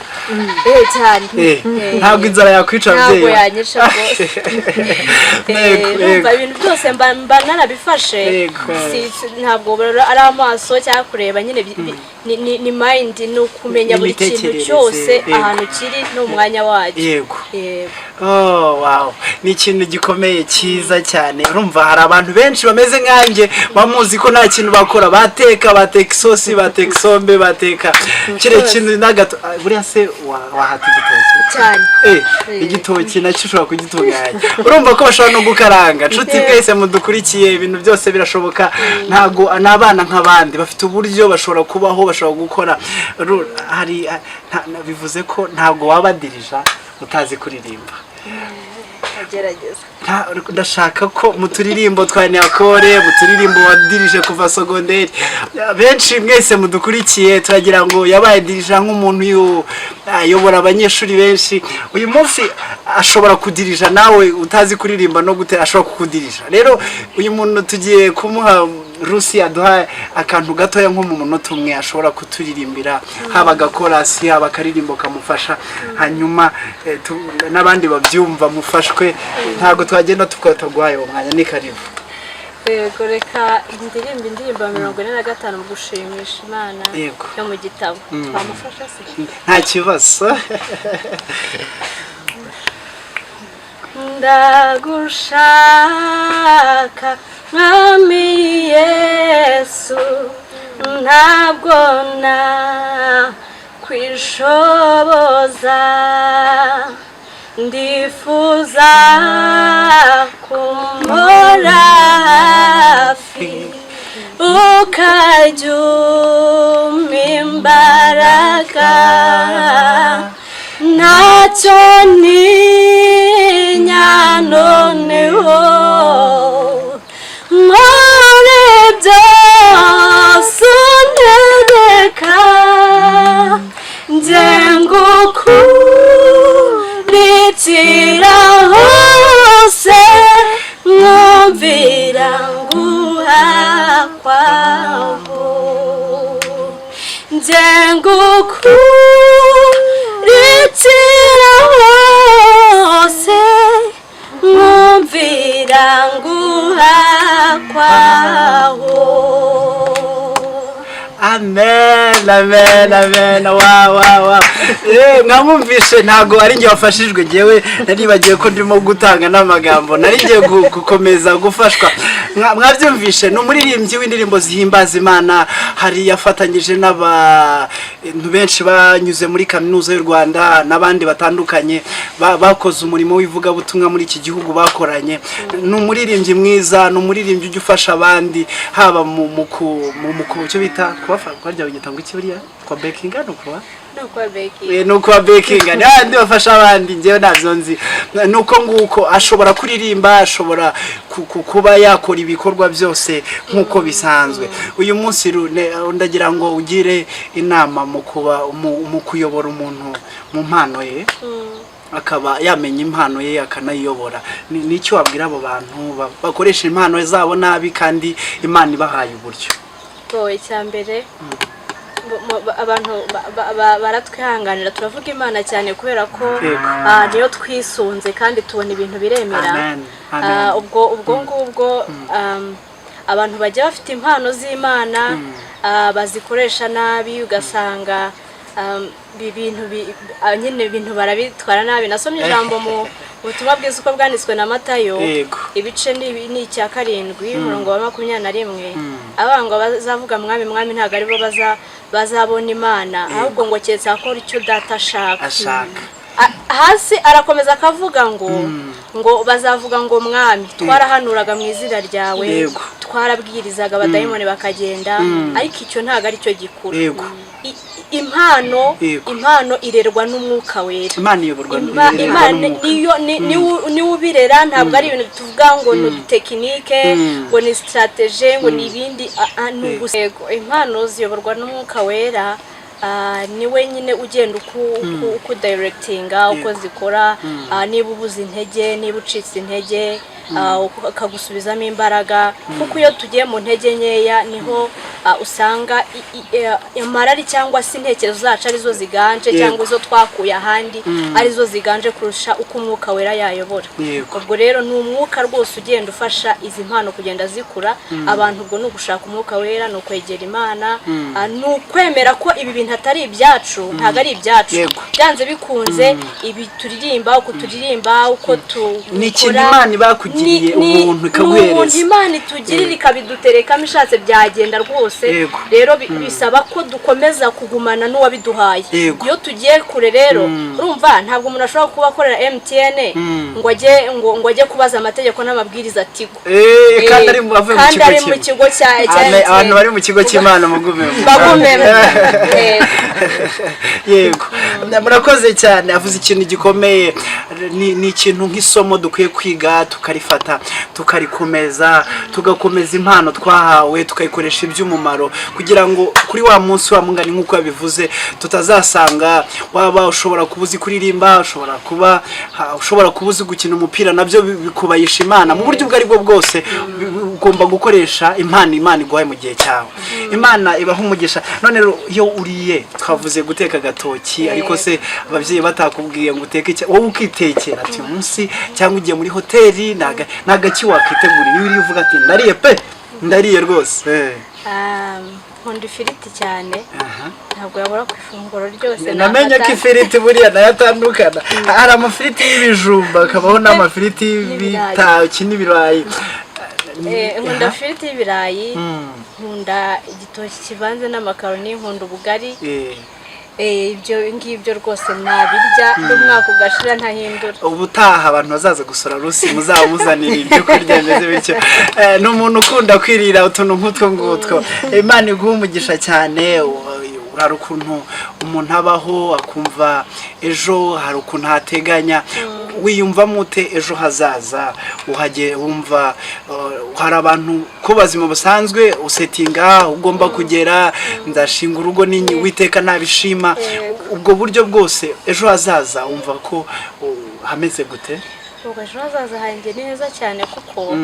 Eh, cyane. Ntabwo inzara yakwica Ntabwo ababyeyi? yanyica rwose. Urumva ibintu byose mba narabifashe. Ntabwo ari amaso cyangwa kureba nyine, ni mind, ni ukumenya buri kintu N'imitekerereze, cyose ahantu kiri n'umwanya wacyo. Yego. Yego. Oh, wow. Ni ikintu gikomeye cyiza cyane. Urumva hari abantu benshi bameze nkanjye, bamuzi ko nta kintu bakora, bateka, bateka isosi, bateka isombe, bateka kiriya kintu n'agato. Ah, buriya se wahata igitoki? Cyane. Igitoki nacyo ushobora kugitunganya. Urumva ko bashobora no gukaranga. Nshuti mwese mudukurikiye, ibintu byose birashoboka. Ntago ni abana nk'abandi, bafite uburyo bashobora kubaho, bashobora gukora. Hari bivuze ko ntabwo waba dirija utazi kuririmba. Agerageza. Ndashaka ko mu turirimbo twa Nyakore, mu turirimbo wadirije kuva sogonderi, benshi mwese mudukurikiye turagira ngo yabaye dirija nk'umuntu ayobora abanyeshuri benshi. Uyu munsi ashobora kudirija nawe utazi kuririmba no gutera, ashobora kukudirija. Rero uyu muntu tugiye kumuha Rusi aduha akantu gatoya, nko mu munota umwe ashobora kuturirimbira, haba agakorasi, haba akaririmbo kamufasha, hanyuma n'abandi babyumva mufashwe. Ntabwo twagenda tukataguhaye uwo mwanya. Ni karibu. Yego, reka indirimbo, indirimbo ya 45 mu gushimisha Imana yo mu gitabo. Twamufasha se? Nta kibazo. Ndagushaka Mwami Yesu, ntabwo na kwishoboza, ndifuza kumora hafi, ukajya umpa imbaraga. Ntacyo ntinya noneho, muri byose untereka, njye ngukurikira hose, mwumvira nguha kwaho, njye ngukurikira hose, mwumvira nguha kwaho. Amen, amen, amen. Wa wa wa, mwamwumvishe. Ntabwo ari njye wafashijwe, njyewe naribagiwe ko ndimo gutanga n'amagambo, nari ngiye gukomeza gufashwa. Mwabyumvishe, ni umuririmbyi w'indirimbo zihimbaza Imana. Hari yafatanyije n'abantu benshi banyuze muri Kaminuza y'u Rwanda n'abandi batandukanye bakoze umurimo w'ivugabutumwa muri iki gihugu bakoranye. Ni umuririmbyi mwiza, ni umuririmbyi ujya ufasha abandi, haba mu cyo bita kubafa, kwarya bagita ngo iki buriya, kwa bekinga, no kuba Nuko beki. Ni ukuba bekinga, ni handi bafasha abandi. Njyewe ntabyo nzi. Ni uko nguko ashobora kuririmba, ashobora kuba yakora ibikorwa byose nk'uko bisanzwe. Uyu munsi ndagira ngo ugire inama mu kuba mu kuyobora umuntu mu mpano ye, akaba yamenya impano ye akanayiyobora. Ni icyo wabwira abo bantu bakoresha impano zabo nabi kandi Imana ibahaye uburyo? Bo, icya mbere, abantu baratwihanganira, turavuga Imana cyane kubera ko niyo twisunze kandi tubona ibintu biremera. Amen, amen. Ubwo ngubwo abantu bajya bafite impano z'Imana, bazikoresha nabi, ugasanga ibintu nyine ibintu barabitwara nabi. Nasomye ijambo mu butumwa bwiza uko bwanditswe na Matayo, ibice ni icya 7, umurongo wa 21, avuga ngo bazavuga "Mwami, Mwami" ntabwo aribo bazabona Imana, ahubwo ngo keretse akora icyo Data ashaka. Ashaka. Hasi arakomeza akavuga ngo bazavuga ngo "Mwami, twarahanuraga mu izina ryawe, twarabwirizaga, abadayimoni bakagenda", ariko icyo ntabwo ari cyo gikuru. Impano impano irerwa n'Umwuka Wera. Imana iyoborwa irerwa Imana n'Umwuka. Niyo niwe ubirera. Ntabwo ari ibintu tuvuga ngo ni udutekinike, ngo ni stratégie, ngo ni ibindi. Ni yego, impano ziyoborwa n'Umwuka Wera. Niwe nyine ugenda uku directinga uko zikora. Niba ubuze intege, niba ucitse intege, akagusubizamo imbaraga, kuko iyo tugiye mu ntege nkeya niho usanga amarari cyangwa se intekerezo zacu arizo ziganje, cyangwa izo twakuye ahandi arizo ziganje kurusha uko Umwuka Wera yayobora. Ubwo rero ni umwuka rwose ugenda ufasha izi mpano kugenda zikura abantu. Ubwo ni ugushaka Umwuka Wera, ni ukwegera Imana, ni ukwemera ko ibi bintu atari ibyacu, ntabwo ari ibyacu. Byanze bikunze, ibi turirimba, uko turirimba, uko tu Ni ikintu dukora, Imana iba yakugiriye ubuntu, ni ikaguhereza. ubuntu Imana itugirira, ikabiduterekamo, ishatse byagenda rwose. Rero bisaba ko dukomeza kugumana n'uwabiduhaye. Iyo tugiye kure rero, urumva ntabwo umuntu ashobora kuba akorera MTN ngo ajye kubaza amategeko n'amabwiriza Tigo. Kandi ari avuye mu kandi kigo ari mu kimwe. kigo cya Amen. MTN. Abantu bari mu kigo cy'Imana mugumemo. Bagumemo. Yego. Yego, murakoze cyane. Avuze ikintu gikomeye, ni ikintu nk'isomo dukwiye kwiga, tukarifata, tukarikomeza, tugakomeza impano twahawe, tukayikoresha iby'umumaro, kugira ngo kuri wa munsi wa mungani, nk'uko yabivuze, tutazasanga waba ushobora kuba uzi kuririmba, ushobora kuba uzi gukina umupira, nabyo bikubahisha Imana mu buryo ubwo ari bwo bwose. Ugomba gukoresha impano Imana iguhaye mu gihe cyawe. Imana ibaha umugisha. None rero iyo uriye, twavuze guteka agatoki, ariko se ababyeyi batakubwiye ngo uteke wowe ukitekera ati uyu munsi, cyangwa ugiye muri hoteli, ni agaki wakitegurira iyo uriye uvuga ati ndariye pe, ndariye rwose? Nkunda ifiriti cyane. Ntabwo yabura ku ifunguro ryose. Namenye ko Nafata. ifiriti buriya nayo atandukana: hari amafiriti y'ibijumba, hakabaho n'amafiriti y'ibirayi. y'ibitoki n'ibirayi. Nkunda ifiriti y'ibirayi, nkunda igitoki kivanze n'amakaroni, nkunda ubugari. Ibyo ngibyo rwose nabirya n'umwaka ugashira ntahindura. Ubutaha abantu bazaza gusura Rusi, muzamuzanira ibyo kurya bimeze bityo. Ni umuntu ukunda kwirira utuntu nk'utwo ngutwo. Imana iguha umugisha cyane. Hari ukuntu umuntu abaho akumva ejo hari ukuntu hateganya. Wiyumvamo ute ejo hazaza? Uhage wumva hari abantu ko bazima busanzwe usetinga ugomba kugera, ndashinga urugo ninyi witeka nabishima. Ubwo buryo bwose, ejo hazaza wumva ko hameze gute? Ubwo ejo hazaza hanjye ni heza cyane, kuko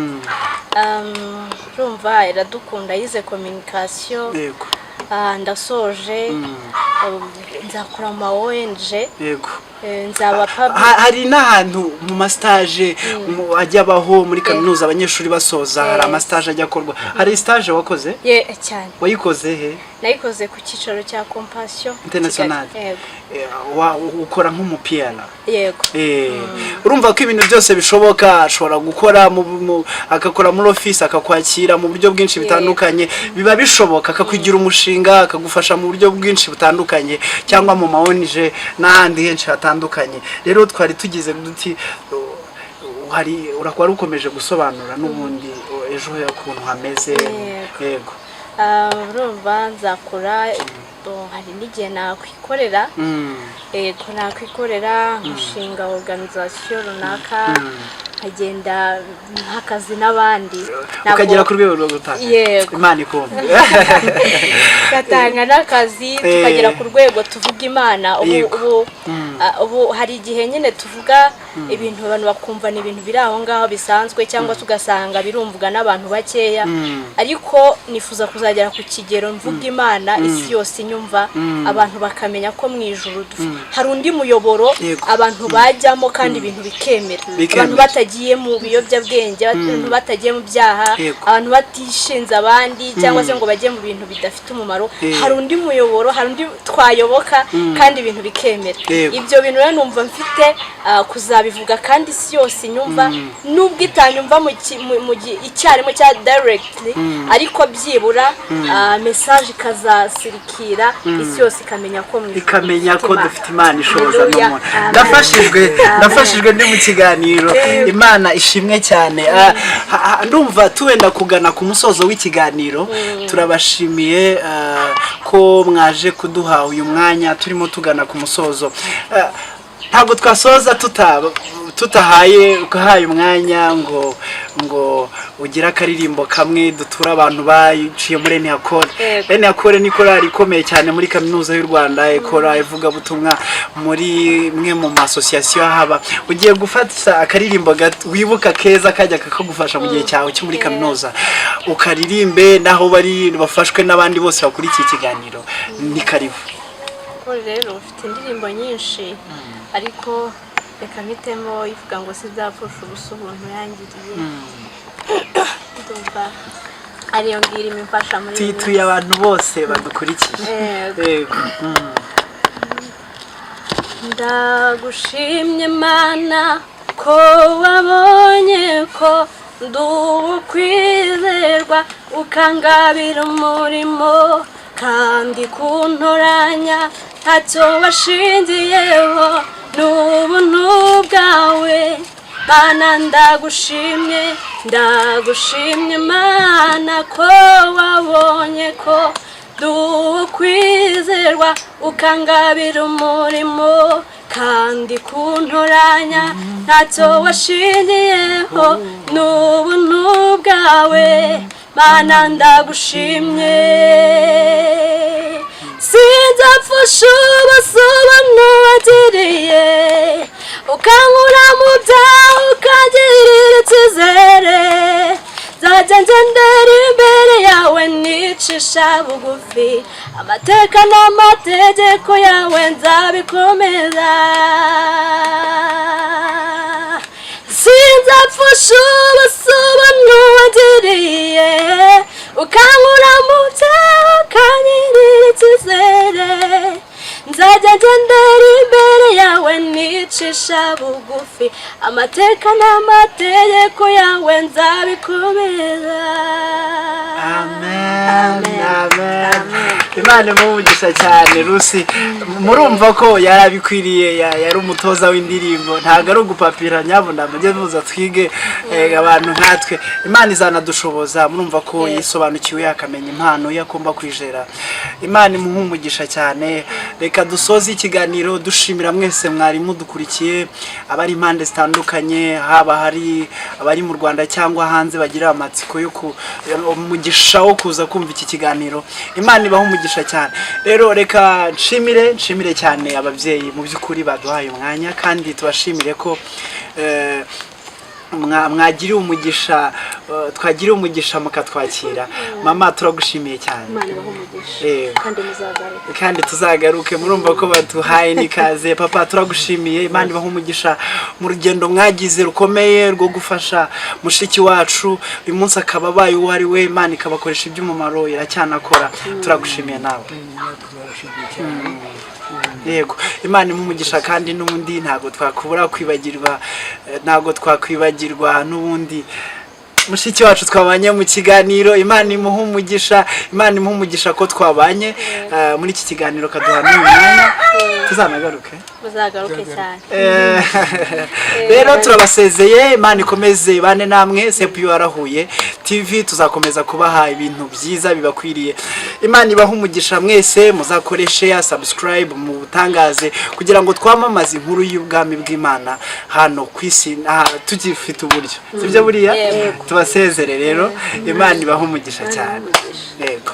urumva Iradukunda yize communication. Ndasoje, nzakora ama ONG. Nzaba public. Hari n'ahantu mu ma stage ajya abaho muri kaminuza, abanyeshuri basoza hari ama stage ajya akorwa. Hari stage wakoze? Ye, cyane. Wayikoze he? Nayikoze ku cyicaro cya Compassion International. Kigali. Yego. Ukora nk'umupiyara? Yego. Urumva ko ibintu byose bishoboka. Ashobora gukora agakora muri office, akakwakira mu buryo bwinshi butandukanye, biba bishoboka, akakwigira umushinga, akagufasha mu buryo bwinshi butandukanye, cyangwa mu ma ONG n'ahandi henshi hatandukanye. Rero twari tugize duti hari urakwari ukomeje gusobanura n'ubundi ejo ukuntu hameze. Yego. Yego. Urumva nzakora, hari n'igihe nakwikorera. Yego, nakwikorera nkushinga organisation runaka, nkagenda nk'akazi n'abandi. Ukagera ku rwego rwo gutanga. Yego. Imana ikumve. Tugatanga n'akazi, tukagera ku rwego tuvuga Imana ubu. Ubu hari igihe nyine tuvuga ibintu abantu bakumva ni ibintu biri aho ngaho bisanzwe, cyangwa se ugasanga birumvwa n'abantu bakeya, ariko nifuza kuzagera ku kigero mvuga Imana isi yose inyumva, abantu bakamenya ko mu ijuru hari undi muyoboro abantu bajyamo kandi ibintu bikemera. Bikemera. Abantu batagiye mu biyobyabwenge, abantu batagiye mu byaha, abantu batishinze abandi cyangwa se ngo bajye mu bintu bidafite umumaro. Hari undi muyoboro, hari undi twayoboka kandi ibintu bikemera. Ibyo bintu rero numva mfite kuzabivuga kandi isi yose inyumva, nubwo itanyumva mu icyarimwe cya directly, ariko byibura message ikazasirikira isi yose, ikamenya ko mu ijuru ikamenya ko dufite dufite Imana ishoboza Haleluya. n'umuntu. Amen. Ndafashijwe. Amen. Ndafashijwe, ndi mu kiganiro. Imana ishimwe cyane. Ndumva tuwenda kugana ku musozo w'ikiganiro. Turabashimiye ko mwaje kuduha uyu mwanya turimo tugana ku musozo. Ntabwo twasoza Tutahaye ukahaye umwanya ngo ugire akaririmbo kamwe dutura abantu baciye muri Enihakore. Yego. Enihakore ni korali ikomeye cyane muri Kaminuza y'u Rwanda, ikora ivugabutumwa muri imwe mu masosiyasiyo haba. Ugiye gufata akaririmbo gato wibuka keza kajya kakagufasha mu gihe cyawe cyo muri kaminuza, ukaririmbe naho bari bafashwe n'abandi bose bakurikiye ikiganiro. Ni karibu. Kuko rero ufite indirimbo nyinshi, ariko reka mpitemo ivuga ngo "Sinzapfusha ubusa ubuntu yangiriye". Ndumva ariyo ngiyo irimo imfasha muri iyi Tuyituye abantu bose badukurikiye. Yego. Yego. Ndagushimye Mana ko wabonye ko ndukwizerwa, ukangabira umurimo, kandi kuntoranya ntacyo washingiyeho, n'ubuntu bwawe Mana. Ndagushimye, ndagushimye Mana ko wabonye ko ndukwizerwa, ukangabira umurimo, kandi kuntoranya ntacyo washingiyeho, n'ubuntu bwawe Mana. Ndagushimye, sinzapfusha ubusa ubuntu wagiriye, ukankura mu byaha, ukangirira icyizere. Nzajya ngendera imbere yawe nicisha bugufi, amateka n'amategeko yawe nzabikomeza. Sinzapfusha ubusa ubuntu wagiriye, ukankura mu byaha, ukangirira icyizere. Nzajya ngendera imbere yawe nicisha bugufi, amateka n'amategeko yawe nzabikomeza. Amen, amen. Imana imuhe umugisha cyane Rusi. Murumva ko yari abikwiriye, yari umutoza w'indirimbo. Ntabwo ari ugupapira, nyabuna mujye muza twige abantu nkatwe. Imana izanadushoboza. Murumva ko yisobanukiwe, akamenya impano ye agomba kwijera. Imana imuhe umugisha cyane. Reka dusoze ikiganiro dushimira mwese mwari mudukurikiye, abari impande zitandukanye, haba hari abari mu Rwanda cyangwa hanze, bagira amatsiko yo ku umugisha wo kuza kumva iki kiganiro. Imana ibaha umugisha cyane. Rero reka nshimire cyane ababyeyi mu by'ukuri baduhaye umwanya, kandi tubashimire ko mwagiriye umugisha, twagiriye umugisha mukatwakira. Mama, turagushimiye cyane. Imana ibahe umugisha. Yego. Kandi muzagaruke. Kandi tuzagaruke. Murumva ko baduhaye n'ikaze. Papa, turagushimiye. Imana ibahe umugisha mu rugendo mwagize rukomeye rwo gufasha mushiki wacu, uyu munsi akaba abaye uwo ari we. Imana ikabakoresha iby'umumaro, iracyanakora. Turagushimiye nawe. Turabashimiye cyane. Yego, Imana imuhe umugisha. Kandi n'ubundi ntabwo twakubura kwibagirwa, ntabwo twakwibagirwa n'ubundi mushiki wacu twabanye mu kiganiro. Imana imuhe umugisha, Imana imuhe umugisha ko twabanye muri iki kiganiro, kaduha n'uyu mwanya. Tuzanagaruke. Muzagaruke cyane. Rero turabasezeye. Imana ikomeze bane namwe. Sepu warahuye TV tuzakomeza kubaha ibintu byiza bibakwiriye. Imana ibahe umugisha mwese. Muzakore share, subscribe, mu butangaze kugira ngo twamamaze inkuru y'ubwami bw'Imana hano ku isi aha, tugifite uburyo, sibyo buriya? Yego. Tubasezere rero. Imana ibahe umugisha cyane. Yego.